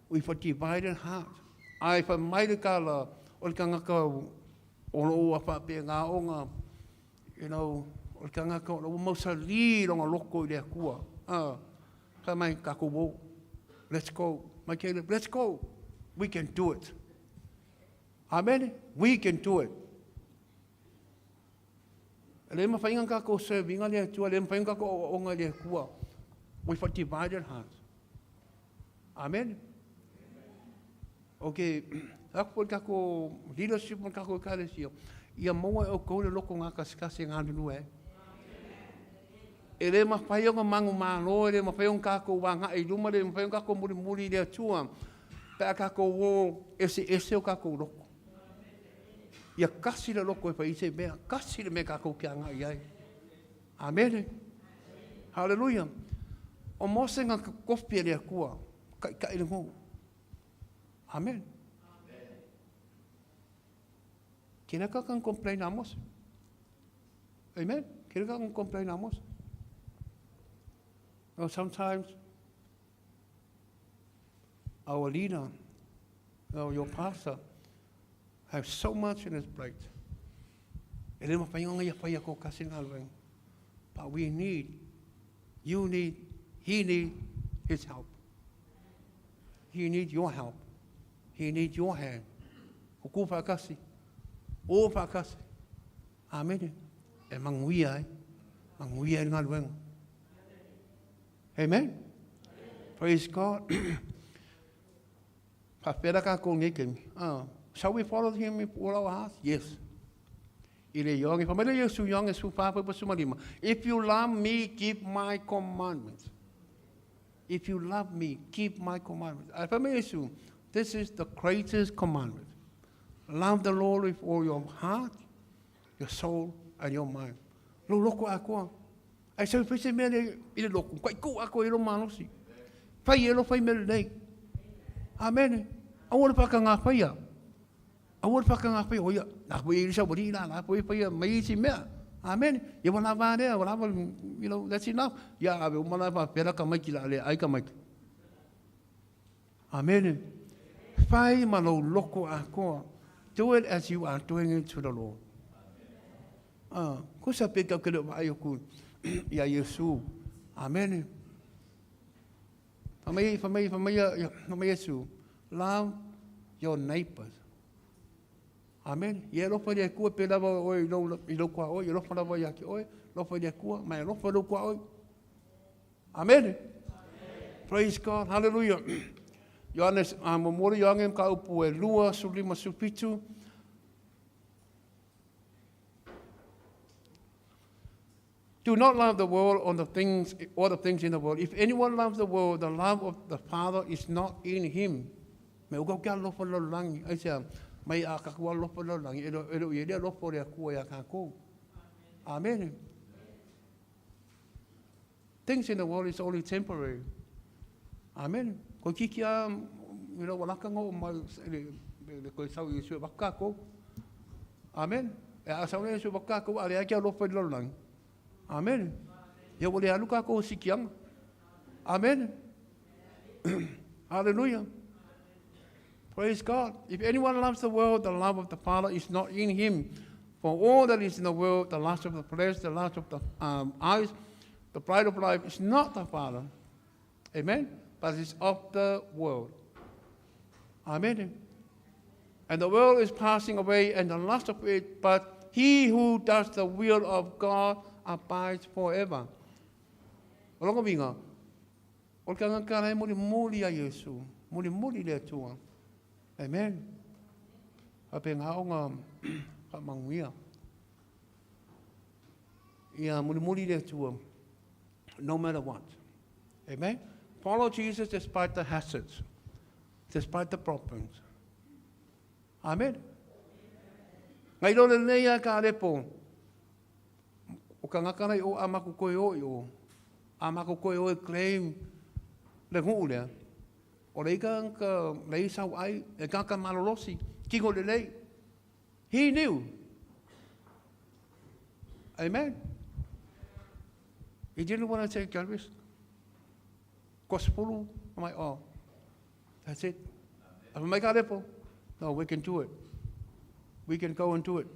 With a divided heart. Ai fai mai le tala o le tagata o lo o ua faapena ona, o le tagata o lo o ua mausali lona loto i le Atua. Ah. Fai mai tatou o. Let's go. Mai Caleb, let's go. We can do it. Amen. We can do it. E le mawhai ngā kākou serving a le Atua, le mawhai ngā kākou auaunga i le Atua. With a divided heart. Amen. Okay, aku po kākou leadership mo kākou ekalesia, ia maua e oukou le loko gakasikasi e galulue ai. E le mafai ona manumalo, e le mafai ona tatou agai i luma, e le mafai ona tatou mulimuli i le Atua pe a tatou o eseese o tatou loko. Ia kasi le loko e fai ai se mea, kasi le mea tatou te agai i ai. Amene. Haleluia. O Mose na tofi e le Atua, taitai le nuu. Amene. Kena ka kan complain a Mose. Amen. Kena ka kan complain a Mose. Well, sometimes our leader, or your pastor, have so much in his plate. E le mawhai ngā ia whai ako kasi ngā luenga. But we need, you need, he need his help. He need your help. He need your hand. Ko kū whakasi. O whakasi. Amene. E manguia ai. Manguia ai ngā luenga. Amen. Praise God. Whawhera ka ko nei kemi. Shall we follow him with all our hearts? Yes. I le Ioane, fa mai le Iesu Ioane su wha pa su malima. If you love me, keep my commandments. If you love me, keep my commandments. Ae fai mai Iesu, this is the greatest commandment. Love the Lord with all your heart, your soul, and your mind. Lou loko atoa. Ae sau fai se mea le i le loku, kai kou atoa i lo malosi. Fai e lo fai mea lelei. Amene. Aua le whakangā whaia. Aua le whakangā whaia. Oia, nā koe i risa wari la, nā koe whaia mai i si mea. Amen. Ia wana wā rea, wana wā, that's enough. Ia ave uma la wā pera ka maiki la le ai ka maiki. Amen. Whai ma lou loko atoa. Do it as you are doing it to the Lord. Ah, ko sa pe kau ke le vaai aku ia Iesu. Amen. Fa mai, fa mai, fa mai, fa mai Iesu. Love your neighbors. Amen. Ia alofa i le Atua pe lava oe i lou, i lou tuaoi, alofa lava ia te oe, alofa i le Atua, ma e alofa i lou tuaoi. Amen. Praise God. Hallelujah. Ioane, a muamua Ioane mataupu e 2, 15, 17. Do not love the world or the things or the things in the world. If anyone loves the world, the love of the Father is not in him. Me uka ke alofa lo langi. Ai sea, mai a kaku alofa lo langi. E lo, e lo i le alofa o le Atua ia kākou. Amen. Things in the world is only temporary. Amen. Ko kiki a, you know, walaka ngo mai le, le koe sau i sue waka kākou. Amen. E a sau le sue waka kākou, a le ai ke alofa i lo langi. Amen. Ia ua le alu kākou sikianga. Amen. Hallelujah. Praise God. If anyone loves the world, the love of the Father is not in him. For all that is in the world, the lust of the flesh, the lust of the eyes, the pride of life is not the Father. Amen. But it's of the world. Amen. And the world is passing away and the lust of it, but he who does the will of God abides forever. O longa uiga, o le tagata la e mulimuli iā Iesu, mulimuli i le Atua. Amen. Faapena ona faamanuia. Ia mulimuli i le Atua, no matter what. Amen. Follow Jesus despite the hazards, despite the problems. Amen. Ngai lo lenei a ka lepo. O kangaka nei o a maku koe o i o. A maku koe o e claim le nuu lea. O le ika ka lei sau ai e kaka malolosi. Kingo le lei. He knew. Amen. He didn't want to take a risk. Gospel, I'm like, oh, that's it. I'm like, no, we can do it. We can go and do it.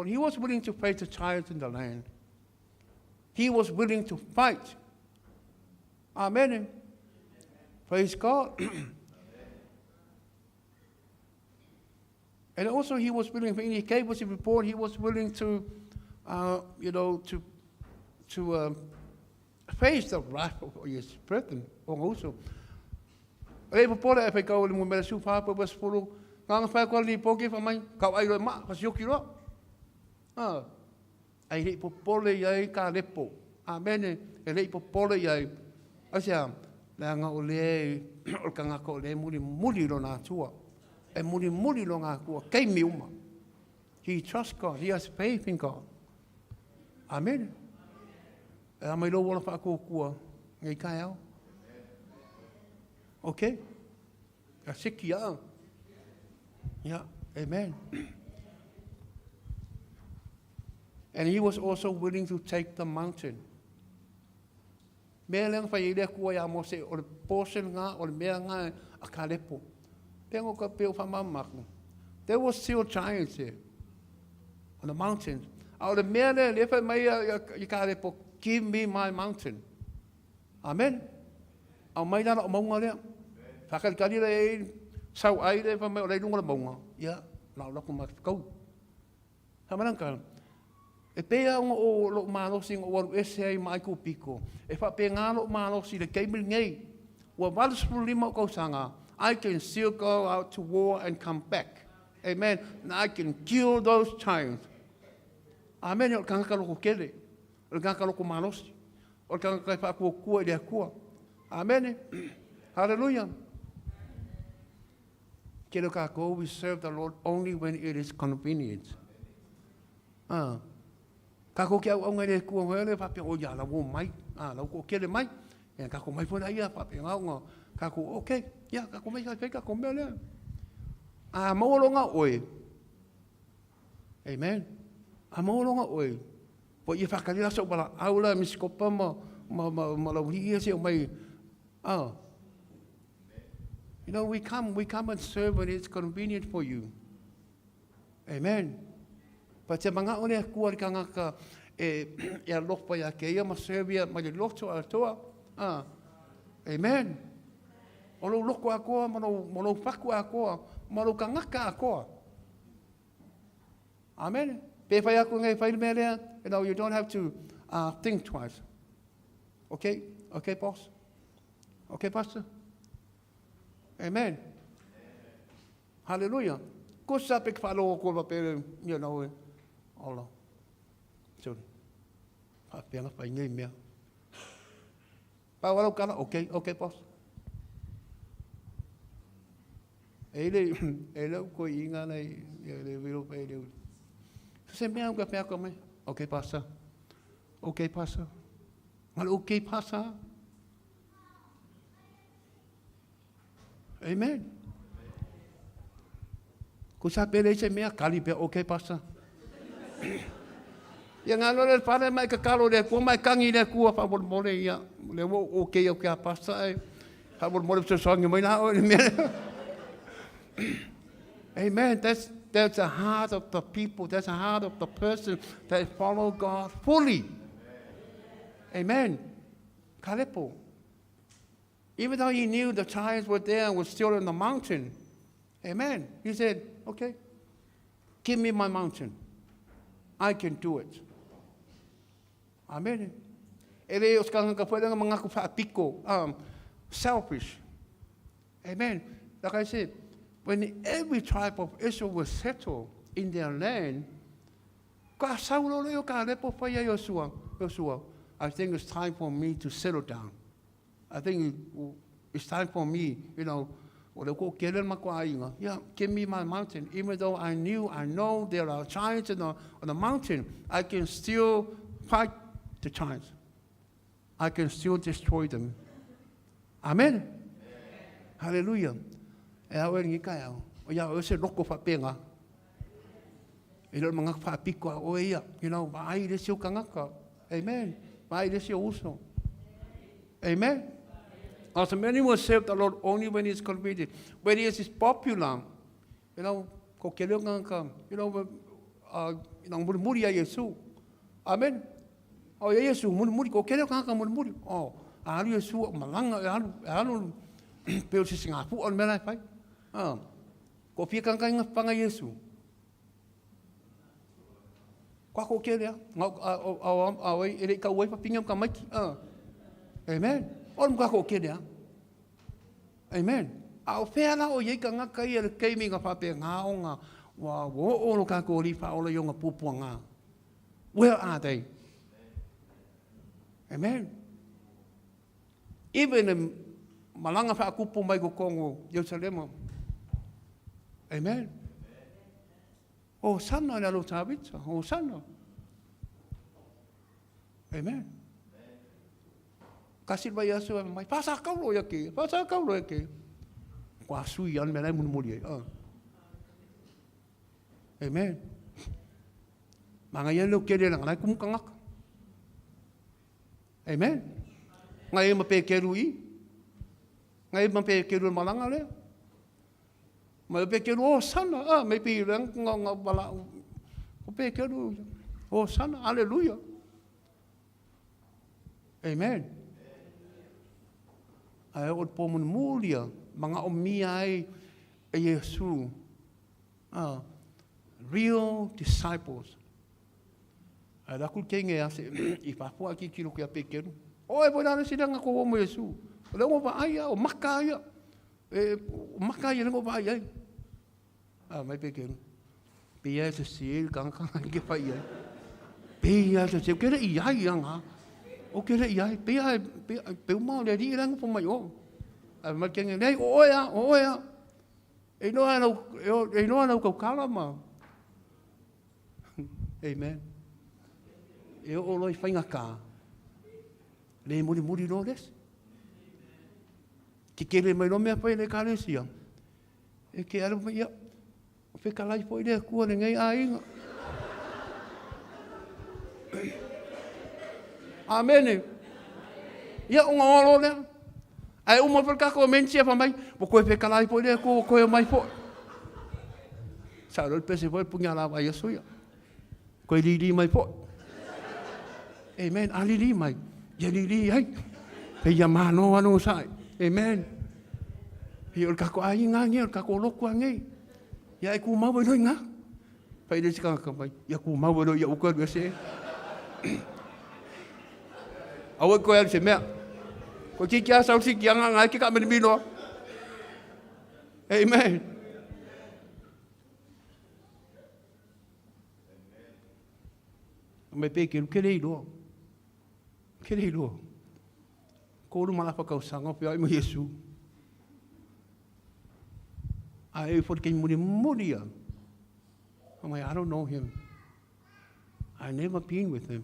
He was willing to face the giants in the land. He was willing to fight. Amen. Praise God. And also he was willing, when he gave us a report, he was willing to, you know, to face the wrath of his brethren. O uso. E popole e whai kau le mumera su wha pa spulu. Ngā whai kwa li poke wha mai, kau ai roe ma, whasioki roa. Ah. Ai lei popole i ai ka lepo. Amene, e lei popole i ai. Aisea, leaga o le o le tagata o le mulimuli lona Atua. E mulimuli lona Atua, taimi uma. He trusts God. He has faith in God. Amen. E a mai lou ola faakuakua nei taeao. Okay? A siki a. Yeah, amen. And he was also willing to take the mountain. Mea lea na fai ai le Atua iā Mose, o le portion lena, o le mea lena a Kalepo. Pea no ka peo whamamaku. There was still giants there on the mountains. A o le mea lea, le whai mai i Kalepo, give me my mountain. Amen. Au mai lana o maunga lea. Whakalikali le e sau ai le whai mai o le lunga le maunga. Ia, la o lako ma kau. Hamanaka, e pei lava ona o lou malosi na ou alu ese ai ma Aikupito, e faapena lou malosi i le taimi lenei, ua 85 ou tausaga, I can still go out to war and come back. Amen. And I can kill those giants. Amene, o le tagata loko tele, o le tagata loko malosi, o le tagata e faatuatua i le Atua. Amene. Hallelujah. Tele o kākou, we serve the Lord only when it is convenient. Ah. Kākou ke auauna i le Atua hoi le faapea, o ia, lau o mai, ah, lau toʻatele mai. Ia, kākou mai foi la ia, faapea ona, kākou, okay, ia, kākou mai, kai kākou mea lea. A maua loa oe. Amen. A maua loa oe. Po ia whakari la sau wala au la miskopa ma ma ma ma lau ia se o mai. Ah. You know, we come and serve when it's convenient for you. Amen. Pa te manga o le Atua le kangaka e, e alofa ia ke ia ma serve ia mai le loto atoa. Ah. Amen. O lou loko atoa ma lou faku atoa. Ma lou tagata atoa. Amen. Pe fai aku ngai fai le mea lea, you know, you don't have to think twice. Okay? Okay, boss? Okay, pastor? Amen. Hallelujah. Ko sa pe whaalogo ko pa pere, you know, ola. Sorry. Whaapeanga whai nei mea. Pau alau kala, okay, okay, boss. E le, e le ko inga nei, e le wiro pe le. Se mea ka pea ka mai. Okay, pastor. Okay, pastor. Ngalo okay, pastor. Amen. Ko sa pele se mea kali pe okay pastor. Ia ngā lore whare mai ka kalo le kua mai kangi le kua wha mole mole ia. Le wo okay au kia pastor e. Wha mole mole so songi mai na o le mea. Amen. That's the heart of the people. That's the heart of the person that follow God fully. Amen. Kalepo. Even though he knew the giants were there and was still in the mountain. Amen. He said, okay, give me my mountain. I can do it. Amen. E le o skanga ka whaerenga mga ku whaapiko, selfish. Amen. Like I said, when every tribe of Israel was settled in their land, ka saulo leo ka lepo whaia Joshua, Joshua, I think it's time for me to settle down. I think it's time for me, you know, yeah, give me my mountain. Even though I knew, I know there are giants on the mountain, I can still fight the giants. I can still destroy them. Amen. Amen. Hallelujah. E au e ngi kai au. O ia o se loko whapenga. E loro mga whapiko a oe ia. You know, vaai le sio kangaka. Amen. Vaai le sio uso. Amen. Also, many will serve the Lord only when it's convenient. When it is popular, you know, ko ke leo ngaka, you know, muri muri a Yesu. Amen. O ia Yesu, muri muri, ko ke leo ngaka muri muri. O, alu Yesu, malanga, alu, alu, peo se singa pu on mela pai. Ah. Ko pia kanga inga panga Yesu. Kwa ko ke lea, ngau a a e le ka wai pa pinga ka maiki. Ah. Amen. O mga ko ke lea. Amen. A o whea la o iei ka ngaka ia le keimi ngā whape ngā o ngā wā wō o lo kā kōri wha ola i o ngā pūpua ngā. Where are they? Amen. Even in malanga whaakupu mai ko Kongo, Jerusalema. Amen. O sana le alo tāvita. O sana. Amen. Kasi mai aso e mai, pasa kaulo ia ke, pasa kaulo ia ke. Kua sui an mea lai muli ai. Amen. Manga ia leo kere langa lai kumu kangaka. Amen. Ngai e ma pe keru i. Ngai e ma pe keru malanga lea. Mai pe keru o sana, ah, mai pe rang nga nga bala. O pe keru o sana, hallelujah. Amen. Ai o po mun mulia, mga o mia ai e Yesu. Ah, real disciples. Ai la ku kenge ase i whapua ki tiro ki a Pekeru. O e voina le sila nga ko o mo Yesu. O le ngo va ai o maka ia. E o maka ia ngo va ai ai. Ah, mai Pekeru. Pia se sil kang kang ke pa ia. Pia se sil kere i ai nga. O kere i ai pia pe uma le ri rang po mai o. Ai mai kenge nei o ia o ia. E noa lau e noa lau kau kala ma. Amen. E o loi whainga ka. Le muri muri lo les. Ki kele mai lo mea pai le kalesia. E ke alu mai ia. O wheka lai po i le kua le ngai a inga. Amen. Ia o ngā olo lea. Ai uma pa kako mentia pa mai. O koe wheka lai po i le kua o koe mai po. Sa lo pese po punga la vai aso ia. Koe lili mai po. Amen. A lili mai. Ia lili ai. Pe ia mano anu sai. Amen. Ia o le kako ai ngā nge, o le kako loku a nge. Ia e kumau ai loa i ina. Fai le isi tagata mai, ia kumau ai loa ia uka alu ese. Aua e toe alu se mea. Ko titi a sau siti anga ngai ke ka meni minoa. Amen. Mai pe ke ke le iloa. Ke le iloa. Kolu ma lafa tausaga o feoai ma Iesu. A e fo ke muli muli ia. I'm like, I don't know him. I never been with him.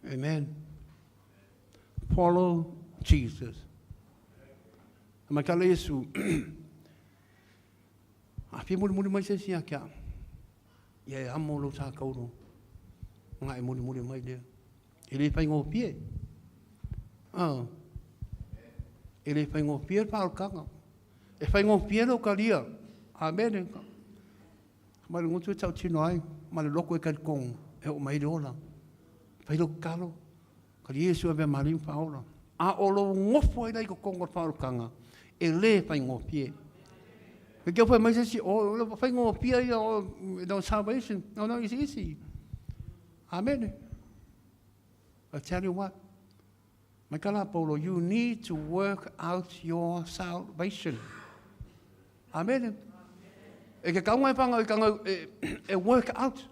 Amen. Follow Jesus. Mai kala Iesu. A fia mulimuli mai se isi ia te au. Ia e amo lou sa tauro. Ona e mulimuli mai lea. E le faigofie. Ah. E le faigofie le faaolataga. E faigofie lou talia. Amene. Mai le gutu e tautino ai, ma le loto e talitonu e oo mai ai le ola. Fai lou tatalo, Kali Iesu avea ma Alii ma Faaola. A o lou nofo ai la i totonu o le faaolataga, e le faigofie. E te fai mai se isi, oh, o le faigofie ia o no salvation. No, no, it's easy. Amen. I tell you what, mai ka la Paulo, you need to work out your salvation. Amen. E ke kaunga e whangau i kangau e, e work out.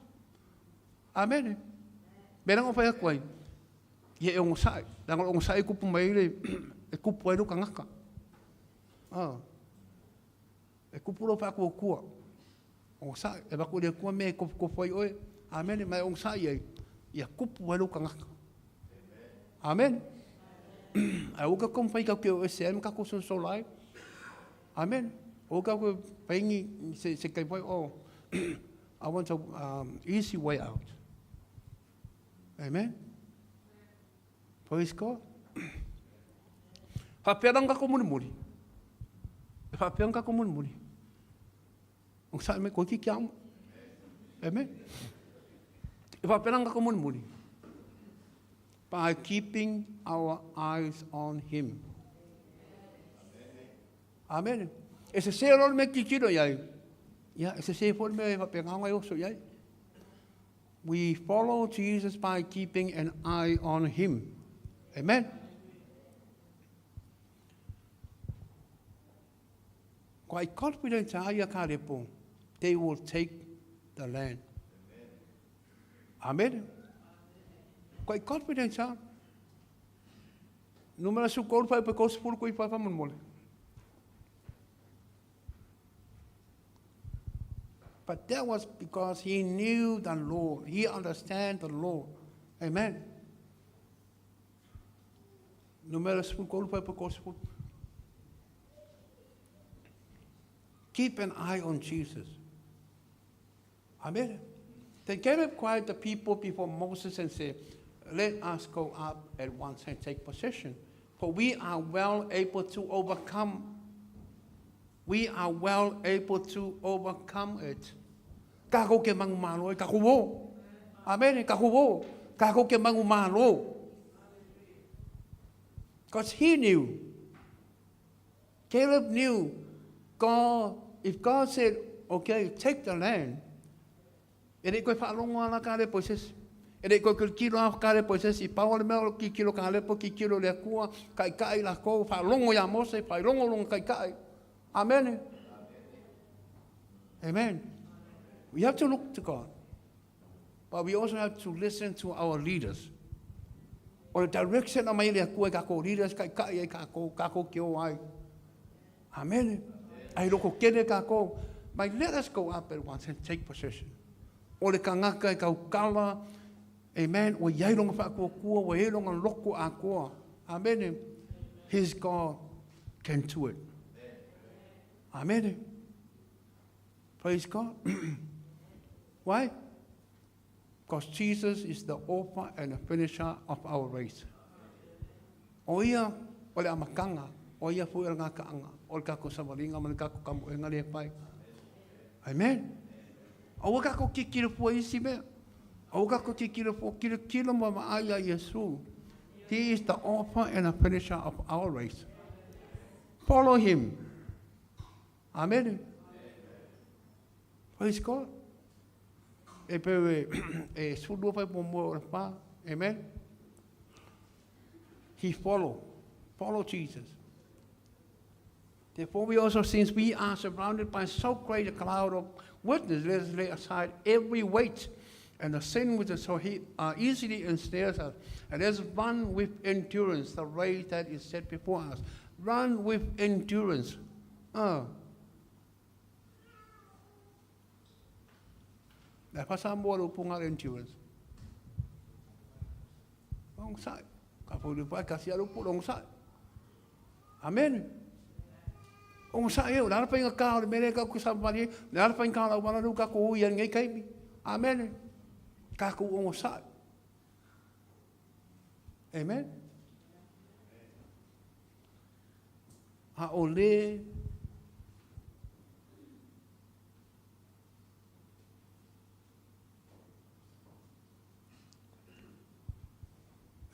Amene. Mea langa o whai atu ai, ia e ogosaʻi. Leaga o le ogosaʻi e kupu mai ai le, e kupu ai lou tagata. Ah. E kupu lou faatuatua. Ogosaʻi. E avatu i le Atua mea e tofotofo ai oe. Amene. Ma e ogosaʻi ai, ia kupu ai lou tagata. Amene. Ae aua tatou taumafai tatou te o ese ai ma tatou sosola ai. Amene. Aua tatou te fai ni se, se taimi foi, oh, I want a easy way out. Amen. Praise God. Faapea la ona tatou mulimuli. E faapea ona tatou mulimuli. O saʻi mai koe ki amo. Amen. E faapea la ona tatou mulimuli. By keeping our eyes on him. Amene. E sesē loa le mea e tilotilo i ai, ia, e sesē foi le mea e faapena ona e oso i ai. We follow Jesus by keeping an eye on him. Amen. Quite confident a ia Kalepo, they will take the land. Amen. Quite confident a. Numera 13 faaiupu e 30 koe i faamolemole. But that was because he knew the Lord. He understand the Lord. Amen. Numera 13 faaiupu e 30. Keep an eye on Jesus. Amen. Then Caleb quiet the people before Moses and said, Let us go up at once and take possession, for we are well able to overcome. We are well able to overcome it. Kākou ke manumalo e kākou o. Amen, kākou o. Kākou ke manumalo. Because he knew. Caleb knew God, if God said, okay, take the land, e le i koe faalogo a la Kalepo i se isi. E le i koe kilokilo a Kalepo i se isi. Pau o le mea o le kilokilo Kalepo, kilokilo le Atua, taitai lakou, faalogo iā Mose, faalogo lona taitai. Amene. Amen. We have to look to God. But we also have to listen to our leaders. O le direction a mai le Atua i kākou leaders, taitai ai kākou, kākou ke o ai. Amen. Ai loko kele kākou. Mai let us go up at once and take possession. O le kangaka e kaukala, amen, ua iai longa whaakuakua, ua iai longa loko atoa. Amen. His God can do it. Amen. Praise God. Why? Because Jesus is the author and the finisher of our race. O ia, o le amatanga, o ia foi o le gataʻaga, o le tatou savaliga ma le tatou tamoega lea e fai. Amen. Aua tatou tilotilo fua i isi mea. Aua tatou tilotilo fua, tilotilo ma vaai iā Iesu. He is the author and the finisher of our race. Follow him. Amene. Praise God. E pe e 12 fai muamua o le fa. Amen. He follow. Follow Jesus. Therefore, we also, since we are surrounded by so great a cloud of witnesses, let us lay aside every weight and the sin which is so easily ensnares us, and let us run with endurance the race that is set before us. Run with endurance. Le faasamoa le upuga le endurance. Ogosaʻi. Ka foi le pai kasi a le upu o le ogosaʻi. Amene. Ogosaʻi e, o le a le faigata o le mea lea tatou te savavali ai, o le a le faigata o le auala lea ua tatou o i ai i lenei taimi. Amene. Tatou ogosaʻi. Amen. A o le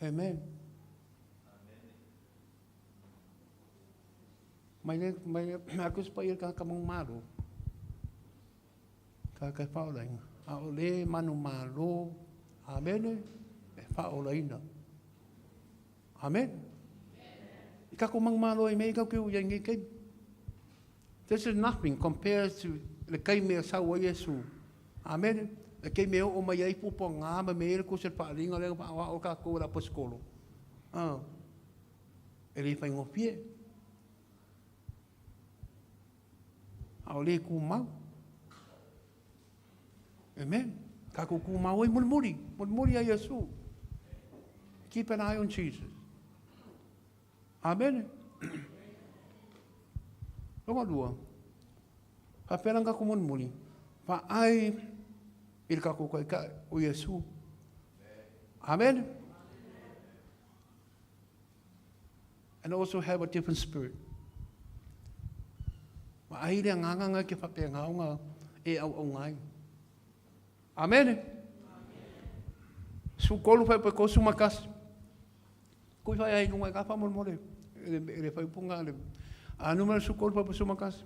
Amen. Mai le mai le aku se paia ka ka malo. Ka ka faolaina. A o le manu malo. Amen. E faolaina. Amen. I ka ko mang malo i me ka ku ia ngi kai. This is nothing compared to le kaimi e sau ai Iesu. Amene. Le kaimi e oo mai ai pupa ngā ma me le kuse paalinga le pa o ka ko la poskolo. Ah. E le whaingofie. A o le ku mau. Amen. Ka ku ku mau ai muri muri. Muri muri ai Iesu. Keep an eye on Jesus. Amene. Longa lua, faapea la ka mulimuli, vaai i le tatou Taitai o Iesu. Amene. And also have a different spirit. Vaai le agaga nga ke faapena ona e auauna ai. Amene. Su kolu fai pe kosu makasi. Kui whai ai lunga i ka whamoremore, e le whaipunga, le a numero su kolu fai pe makasi.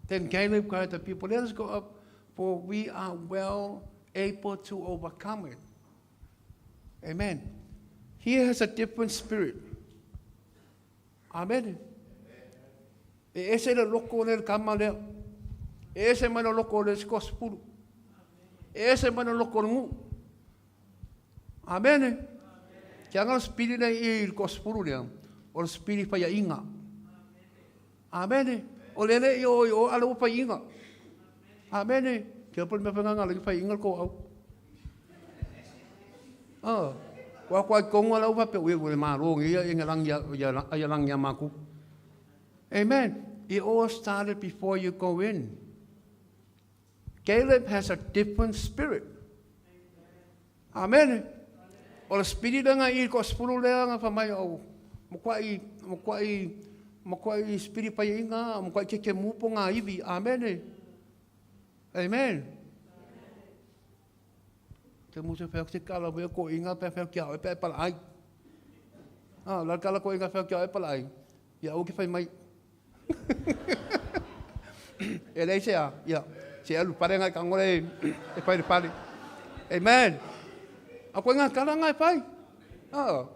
Then Caleb cried to the people, Let us go up, for we are well able to overcome it. Amen. He has a different spirit. Amen. E ese le loko o le kama lea. E ese mai le loko o le sikosipulu. E ese mai le loko o le gu. Amene. Ke aga le spiri lea i le kosipulu lea, o le spiri faiaʻiga. Amene. O le le i o i o ale ua faiaʻiga. Amene. Ke opo le mea whanganga le faiaʻiga le ko au. Ah. Kua kua kongo la upa pe ue ue malo ngi ia inga langi ia ia langi ia maku. Amen. It all started before you go in. Caleb has a different spirit. Amen. O le spirit nga i ko spuru lea nga whamai au. Mokwai, mokwai, mokwai spirit pai inga, mokwai ke ke mupo ngā iwi. Amen. Amen. Te mutu whia te kala wea ko inga pe whia kia oe pe pala ai. Ah, la kala ko inga whia kia oe pala ai. Ia au ke whai mai. E lei se a, ia, se alu pare ngai ka ngore e whai le pare. Amen. A koe ngā kala ngai whai. Ah.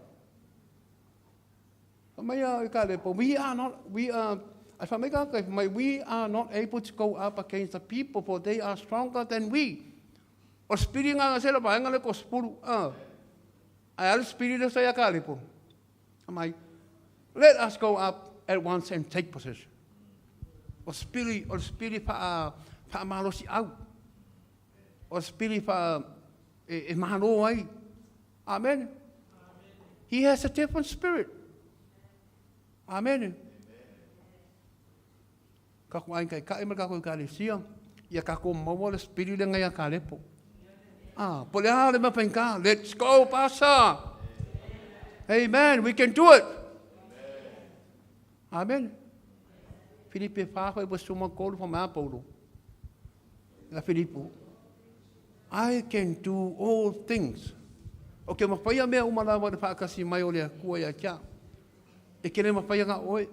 Mai a i ka lepo, we are not, we are, I wha mai ka kai, mai, we are not able to go up against the people, for they are stronger than we. O spirit ngā ngā sela vaenga le ko spuru. Ah. Ai ale spirit le sa ia ka lepo. Mai, let us go up at once and take possession. O spirit, o spirit wha, wha malosi au. O spirit wha e, e malo ai. Amen. He has a different spirit. Amen. Ka ko ai kai kai ma ka ko ka le sia. Ia ka ko maua le spirit le ngai a ka lepo. Ah, po le a le ma ka. Let's go, pastor. Amen. We can do it. Amene. Filipe 4 fai suma kolu fa ma Paulo. La Filipo. I can do all things. O ke mawhaia mea uma lava le whaakasi mai o le akua ia kia. E ke le mawhaia ngā oe.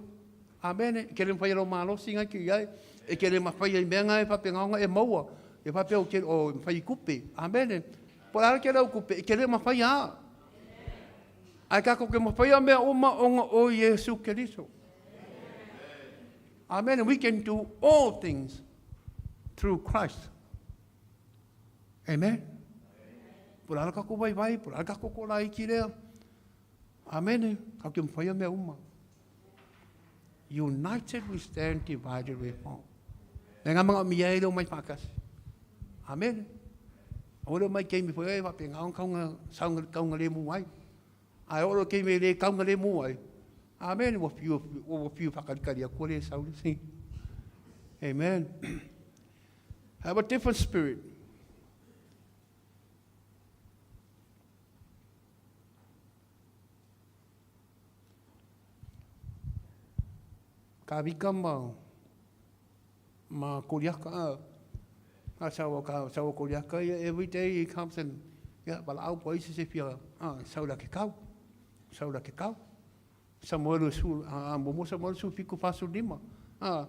Amene. E ke le mawhaia lau malosi ngā ki iai. E ke le mawhaia i mea ngā e whape ngaonga e maua. E whape o ke o mawhai kupe. Amene. Po ara ke lau kupe. E ke le mawhaia a. Ai kako ke mawhaia mea uma onga o Iesu Keriso. Amen. We can do all things through Christ. Amen. Po la ka ko vai vai, po la ka ko ko la iki lea. Amen. Ka ke mawhaia mea uma. United we stand, divided we fall. Le ngā mga mi ai leo mai whakasi. Amen. O leo mai kei mi whai ai whape ngā kaunga, saunga kaunga le mu ai. Ai oro kei me le kaunga le mu ai. Amen. Ua whiu, ua whiu whakarikari a kore sauri. Si. Amen. Have a different spirit. Ka vika ma ma Koriaka a a sawa ka sawa Koriaka ia every day he comes and ia walaau po isi se fia a sau la ke kau sau la ke kau Samuel su a momo Samuel su fiku fasu lima a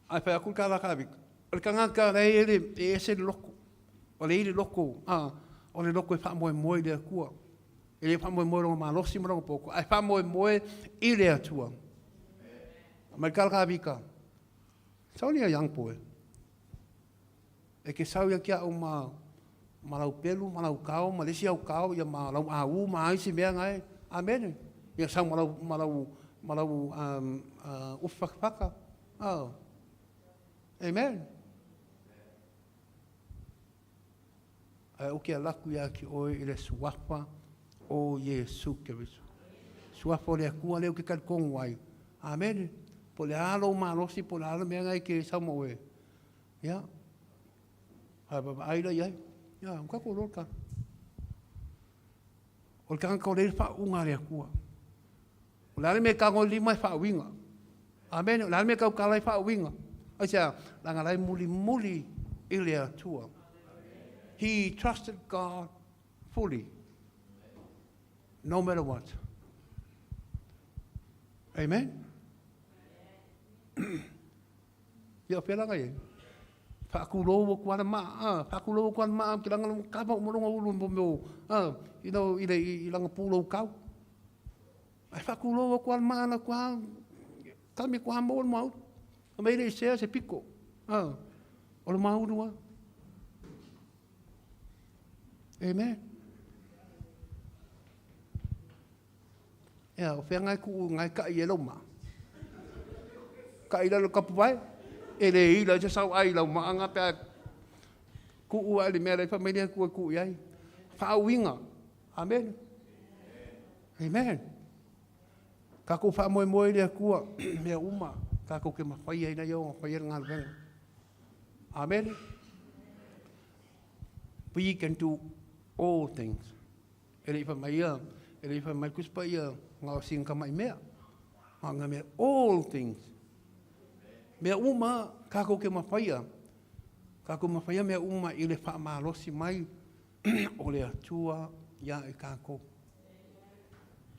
ai whai aku ka la ka vika o le kanga ka rei e le e ese le loko o le ili loko a o le loko e wha moe moe le akua e le wha moe moe rongo malosi ma rongo poko ai wha moe moe i le atua. Mai ka ka vika. It's only a young boy. E ke sau ia kia au ma ma lau pelu, ma lau kao, ma lesi au kao, ia ma lau au, ma aisi mea ngai. Amen. Ia sau ma lau, ma lau, ma lau um, uh, uwhakawhaka. Oh. Amen. Ae o ke alaku ia ki oe i le suafa o Iesu Keriso. Suafa o le Akua lea o ke kalikongo ai. Amene. Po le a lou malosi, po le a le mea ngai ke sau ma oe. Ia. Ai pa ai la iai. Ia, o kako lo ka. O le tangata o le whaunga le Akua. O le a le mea ka lima e whaawinga. Amen. O le a le mea kaukala e whaawinga. Ai sea, langa lai muli muli i le Atua. He trusted God fully. No matter what. Amen. Ia pela ngai e. Whaakulou o kuana maa, whaakulou o kuana maa, ki langa longa kapa o molonga ulu mo meo, you know, i le, i langa pūlou kau. Ai whaakulou o kuana maa na kua, kami kua mo le mau. A mei le sea se piko. O le mauru a. Amen. Ia, o whea ngai ku ngai ka i e lau maa. Ka i lalo kapu vai. E le ila se sau ai lau maa ngā pea ku ua le mea lei whamailia ku e ku i ai. Whaauinga. Amen. Amen. Ka kou whaamoemoe i le Atua, mea uma, ka kou ke mawhai ai nei o ngā whai ngā venga. Amen. We can do all things. E le iwha mai ia, e le iwha mai kuspa ia ngā o singa mai mea. Ngā ngā mea, all things. Mea uma, ka kou ke mawhaia. Ka kou mawhaia mea uma i le whaamalosi mai o le Atua ia i kākou.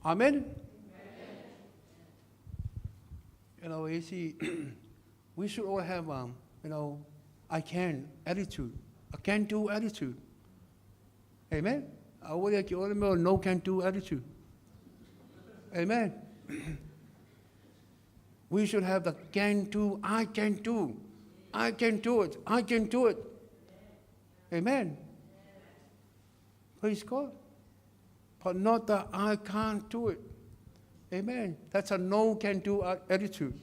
Amen. You know, you see, we should all have, you know, I can attitude, a can do attitude. Amen. Aua ki ole mea no can do attitude. Amen. We should have the can do, I can do. I can do it. I can do it. Amen. Praise God. But not that I can't do it. Amen. That's a no can do attitude.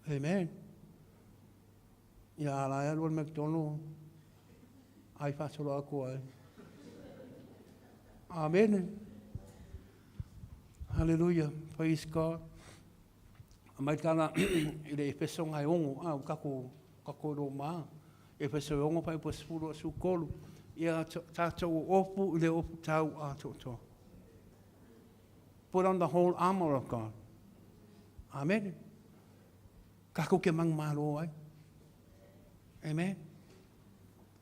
Amen. Ia ala e alu McDonald. Ai whasolo ako ai. Amen. Hallelujah. Praise God. A mai tāna i le Efeso ngai ongo, a o kako, kako ro mā. Efeso ongo pai po sefulu o sukolu. Ia tatou ofu i le ofu tau atoatoa. Put on the whole armor of God. Amen. Kākou ke manumalo ai. Amen.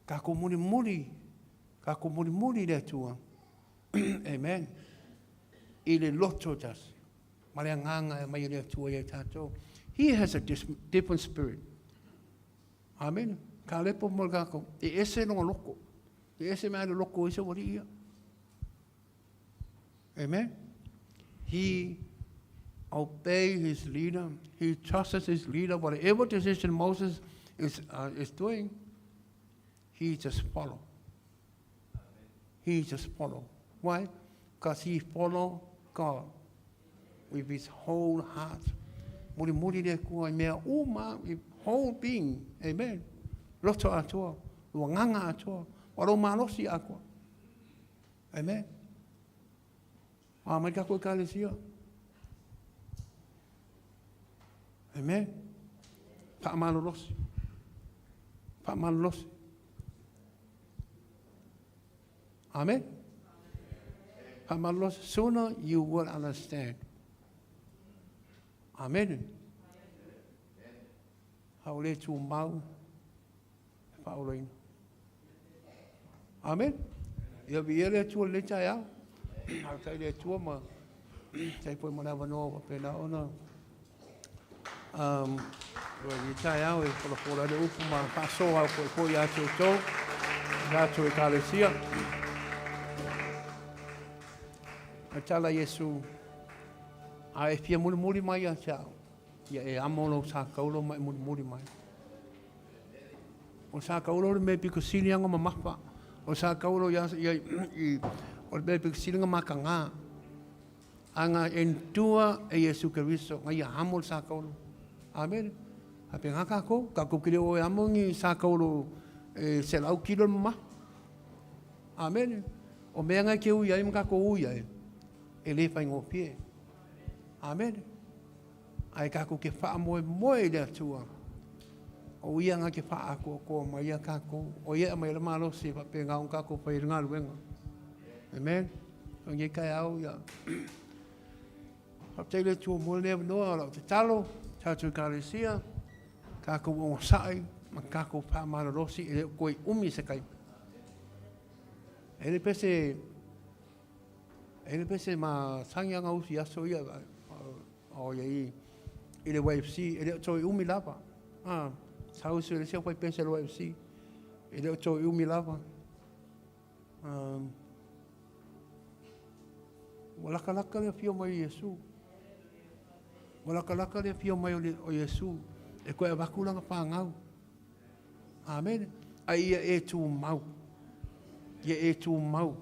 Kākou mulimuli, kākou mulimuli i le Atua. Amen. I le loto tasi. Ma le agaga e aumai e le Atua ia i tatou. He has a different spirit. Amene. Ka lepo mo le kākou. E ese lona loko. E ese mea le loko i se wali ia. Amen. He obey his leader. He trusts his leader. Whatever decision Moses is, uh, is doing, he just follow. He just follow. Why? Because he follow God with his whole heart. Mulimuli le Atua i mea uma, with whole being. Amen. Loto atoa, lou agaga atoa, ma lou malosi atoa. Amen. A mai kākou Ekalesia. Amen. Faamalolosi. Faamalolosi. Amen. Faamalolosi. Sooner you will understand. Amen. A o le tumau e faaolaina. Amen. Ia viia le Atua i lenei taeao. Faafetai i le Atua ma faafetai foi mo le avanoa ua faapena ona um, ua lenei taeao e folafola ai le upu ma faasoa au foi foi ia te outou, tatou Ekalesia. A tala Iesu, a e fia mulimuli mai ia te au, ia e amo lou sākaulo ma e mulimuli mai. O sa kaulo le mea piko sili anga mamafa. O sa kaulo ia ia i o le mea piko sili anga makanga. Anga endure e Iesu Keriso nga ia amo le sa kaulo. Amen. A pe nga kako, kako kile o e amo ngi sa kaulo e selau kilo le mamafa. Amen. O mea nga ke ui ai ma kako ui ai. E le whaingofie. Amen. Ae kākou ke faamoemoe i le Atua, o ia nga ke faakoakoa mai ia kākou, o ia e aumai ai le malosi e faapena ona kākou fai ai le galuega. Amen. O nei taeao ia. Faafetai i le Atua mo lenei avanoa o lau tatalo, tatou Ekalesia, kākou ogasai ma kākou faamalolosi e le o toe umi se taimi. E le pese E le pese ma sagi aga usi aso ia o ia i i le YFC e le o toe umi lava. Ah, sa usi le sia fai pese le YFC e le o toe umi lava. Um, ua lakalaka le afio mai o Iesu. Ua lakalaka le afio mai o Iesu e koe avaku lana whāngau. Amen. Ai ia e tūmau. Ia e tūmau.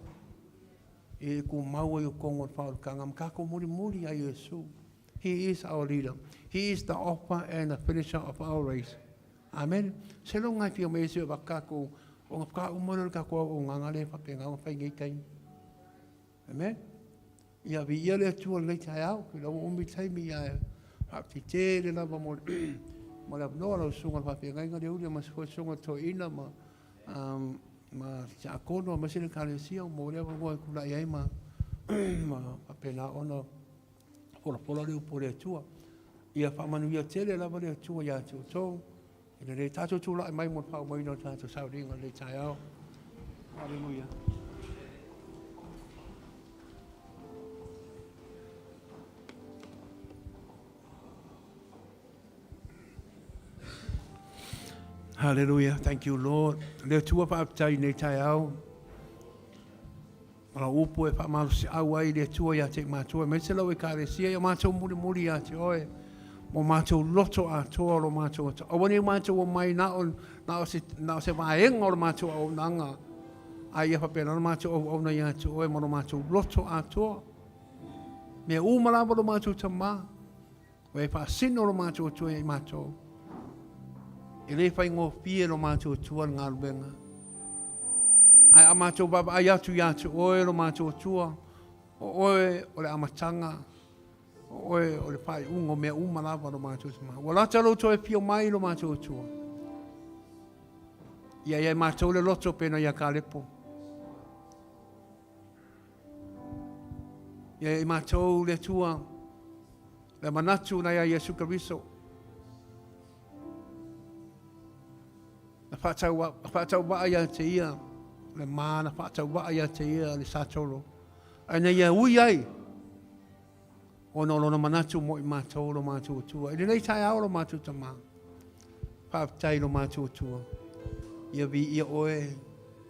E kumau ai o kongo le whaorukanga. Ma kākou mulimuli a Iesu. He is our leader. He is the author and the finisher of our race. Amen. Se lo ngai fia mai Iesu e whakako o ngā whakauma le kākou au o ngā le whapenga o whai ngei taimi. Amen. Ia vi ia le Atua lenei taeao, ki lau umi taimi ia e whaatite le lava mo mo le avanoa lau susuga le faafeagaiga le uli ma se foi susuga toeaina ma um, ma tiakono aemaise le Ekalesia mo le avanoa e tulai ai ma ma faapena ona folafola le upu a le Atua. Ia faamanuia tele lava le Atua ia te outou i lenei tatou tulai mai mo le faaauauina o le tatou sauniga i lenei taeao. Haleluia. Hallelujah. Thank you, Lord. Le Atua faafetai i nei taeao. O lau upu e faamalosiau ai i le Atua ia te i matou, aemaise lau Ekalesia, ia matou mulimuli ia te oe, mo matou loto atoa o lo matou ata. Aua nei matou omai na o, na o se, na o se vaega o le matou auaunaga, a ia faapena le matou auauna ia te oe ma lo matou loto atoa. Mea uma lava lo matou tamā, Ua e faasino lo matou Atua ia i matou. E le faigofie lo matou Atua le galuega. Ae a matou vaavaai atu ia te oe lo matou Atua, o oe o le amataga, o oe o le faaiuga o mea uma lava lo matou Tama. Ua lata lou toe afio mai lo matou Atua. Ia ia i matou le loto pena ia Kalepo. Ia i matou le Atua, le manatu na ia Iesu Keriso. Na faatauvaa ia te ia, le ma na faatauvaa ia te ia le satolo. Ae na ia ui ai, ona o lona manatu mo i matou lo matou Atua. I lenei taeao lo matou Tama, faafetai lo matou Atua. Ia viia oe,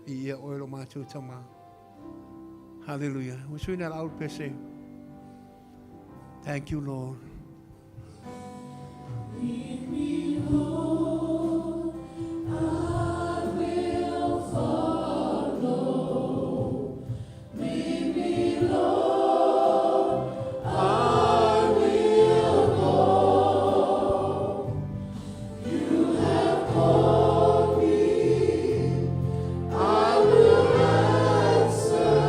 viia oe lo matou Tama. Hallelujah. Ua sui na lau pese. Thank you, Lord. Lead me, Lord, I will follow. Lead me, Lord, I will go. You have called me, I will answer.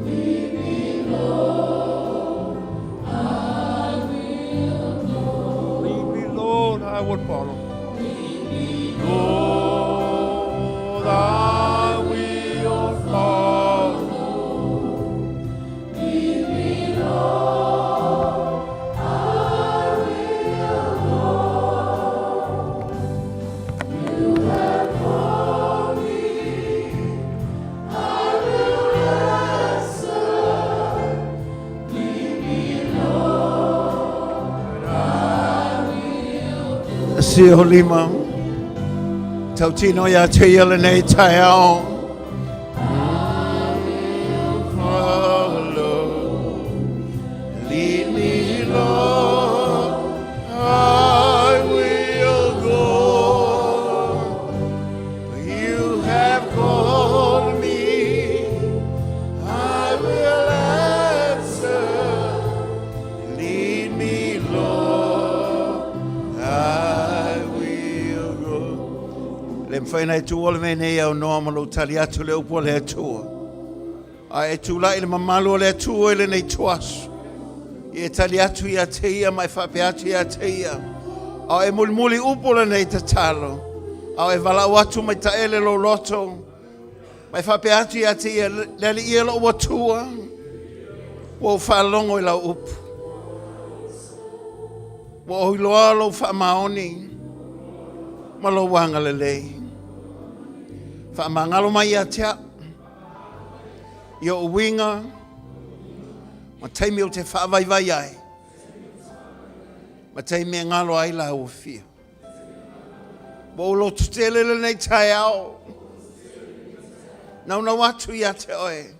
Lead me, Lord, I will go. Lead me, Lord, I will follow. Lead me, Lord, I will follow. Lead me, Lord, I will go. You have called me, I will answer. Lead me, Lord, I will go. Si o lima. Tautino ia te ia lenei taeao. Follow. Lead me, Lord, I will go. You have called me, I will answer. Lead me, Lord, I will go. Le mawhaina e tu ole mei nei au noa ma lou tali atu le upu o le Atua. A e tūlai le mamalu o le Atua i lenei tuaso. I e tali atu ia te ia mai whape atu ia te ia. A e mulimuli upu lenei tatalo. A e walau atu mai ta ele lo loto. Mai whape atu ia te ia le ali ia lo atua. Ua ou whaalongo i lau upu. Ua o iloa lou faamaoni ma lou agalelei. Faamagalo mai ia te au. I o uiga ma taimi o te whaavaivai ai. Ma taimi e ngalo ai la ua fia. Ua o loto tele lenei taeao. Naunau atu ia te oe.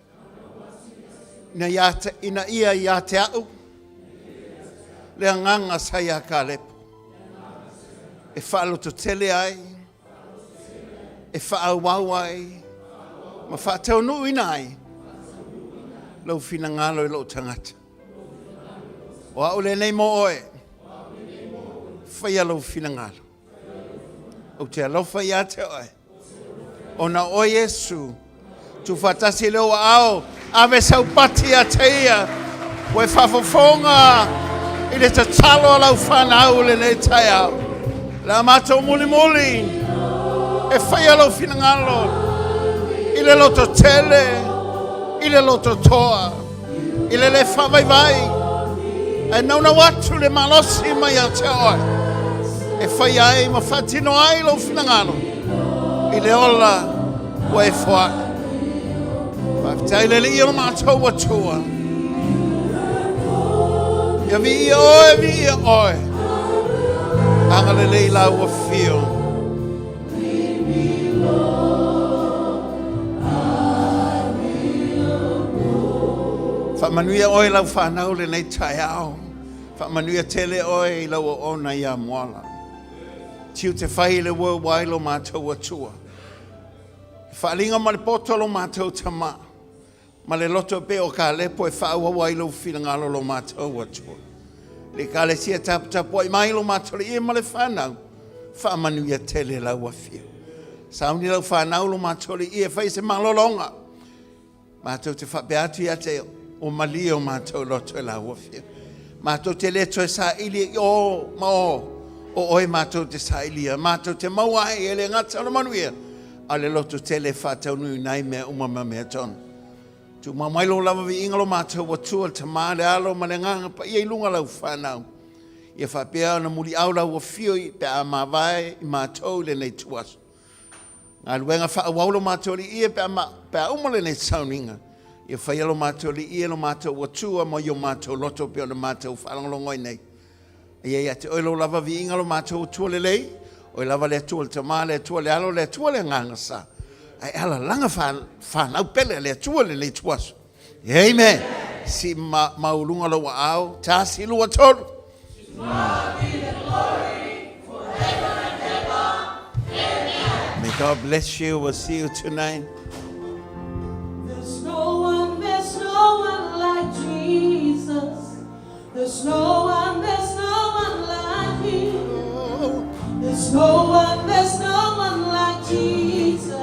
Ina ia te, ina ia ia te au. Le agaga sa ia Kalepo. E whaaloto tele ai. E whaauau ai. Ma whaataunu ai. Lau finagalo i lou tagata. O au lenei mo oe. Faia lou finagalo. Ou te alofa ia te oe. Ona o Iesu. Tu whatasi le ua ao. Ave saupati ia te ia. Ua e whafofonga i le tatalo a lau whanau lenei taeao. La matou mulimuli. E whaia lau finagalo. I le loto tele. I le loto toa. I le le whavaivai. E naunau atu le malosi mai ia te oe. E whai ai ma whaatino ai lau finagalo. I le ola ua e foai. Faafetai le Alii o le matou Atua. Ia viia oe, viia oe. Agalelei la ua fio. Lead me, Lord, I will go. Whaamanuia oe lau whanau lenei taeao. Whaamanuia tele oe i lau ona ia moala. Tiu te whai le worldwide lo mātou atua. Whaalinga ma le poto lo mātou tama. Ma le loto pe o ka lepo e whaauau ai lo finagalo lo mātou atua. Le ekalesia taputapu ai mai lo mātou le ia ma le whanau. Whaamanuia tele lau afio. Sauni lau whanau lo mātou le ia whai se malolonga. Mātou te whape atu ia te o malia o mātou loto e lau afio. Mātou te le toe sa ili o ma o o oe mātou te sa ilia. Mātou te maua ai e le ngata o le manuia. A le loto tele whātau nui nai mea uma ma mea tonu. Tumau mai lou lava viiga lo matou Atua le Tama le Alo ma le Agaga Paia i luga lau fanau. Ia faapea ona muliau lau afio i pe a mavae i matou i lenei ituaso. Galuega faaauau lo matou Alii e pe a, ma, pe a uma lenei sauniga. Ia faia lo matou Alii e lo matou Atua ma i o matou loto pei ona matou faalogologo ai nei. Ia ia te oe lou lava viiga lo matou Atua lelei, oe lava le Atua le Tama, le Atua le Alo, le Atua le Agaga Sa. Ae alalaga whanau pele le Atua lenei ituaso. Amen. Si ma, mauluga lou aao, tasi lua tolu. May God bless you. We'll see you tonight. There's no one, there's no one like Jesus. There's no one, there's no one like you. There's no one, there's no one like Jesus.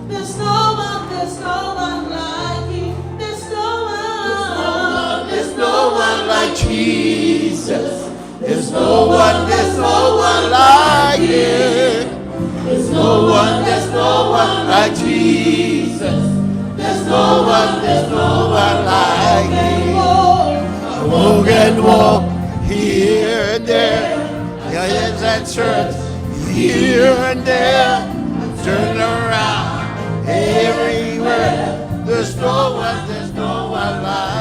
There's no one, there's no one like you. There's no one, There's no one like Jesus. There's no one, there's no one like you. There's No one, there's no one like Jesus. There's no one, there's no one like you. I walk and walk here and there. Yeah, yes, at church, here and there. Turn around everywhere. There's no one, there's no one like.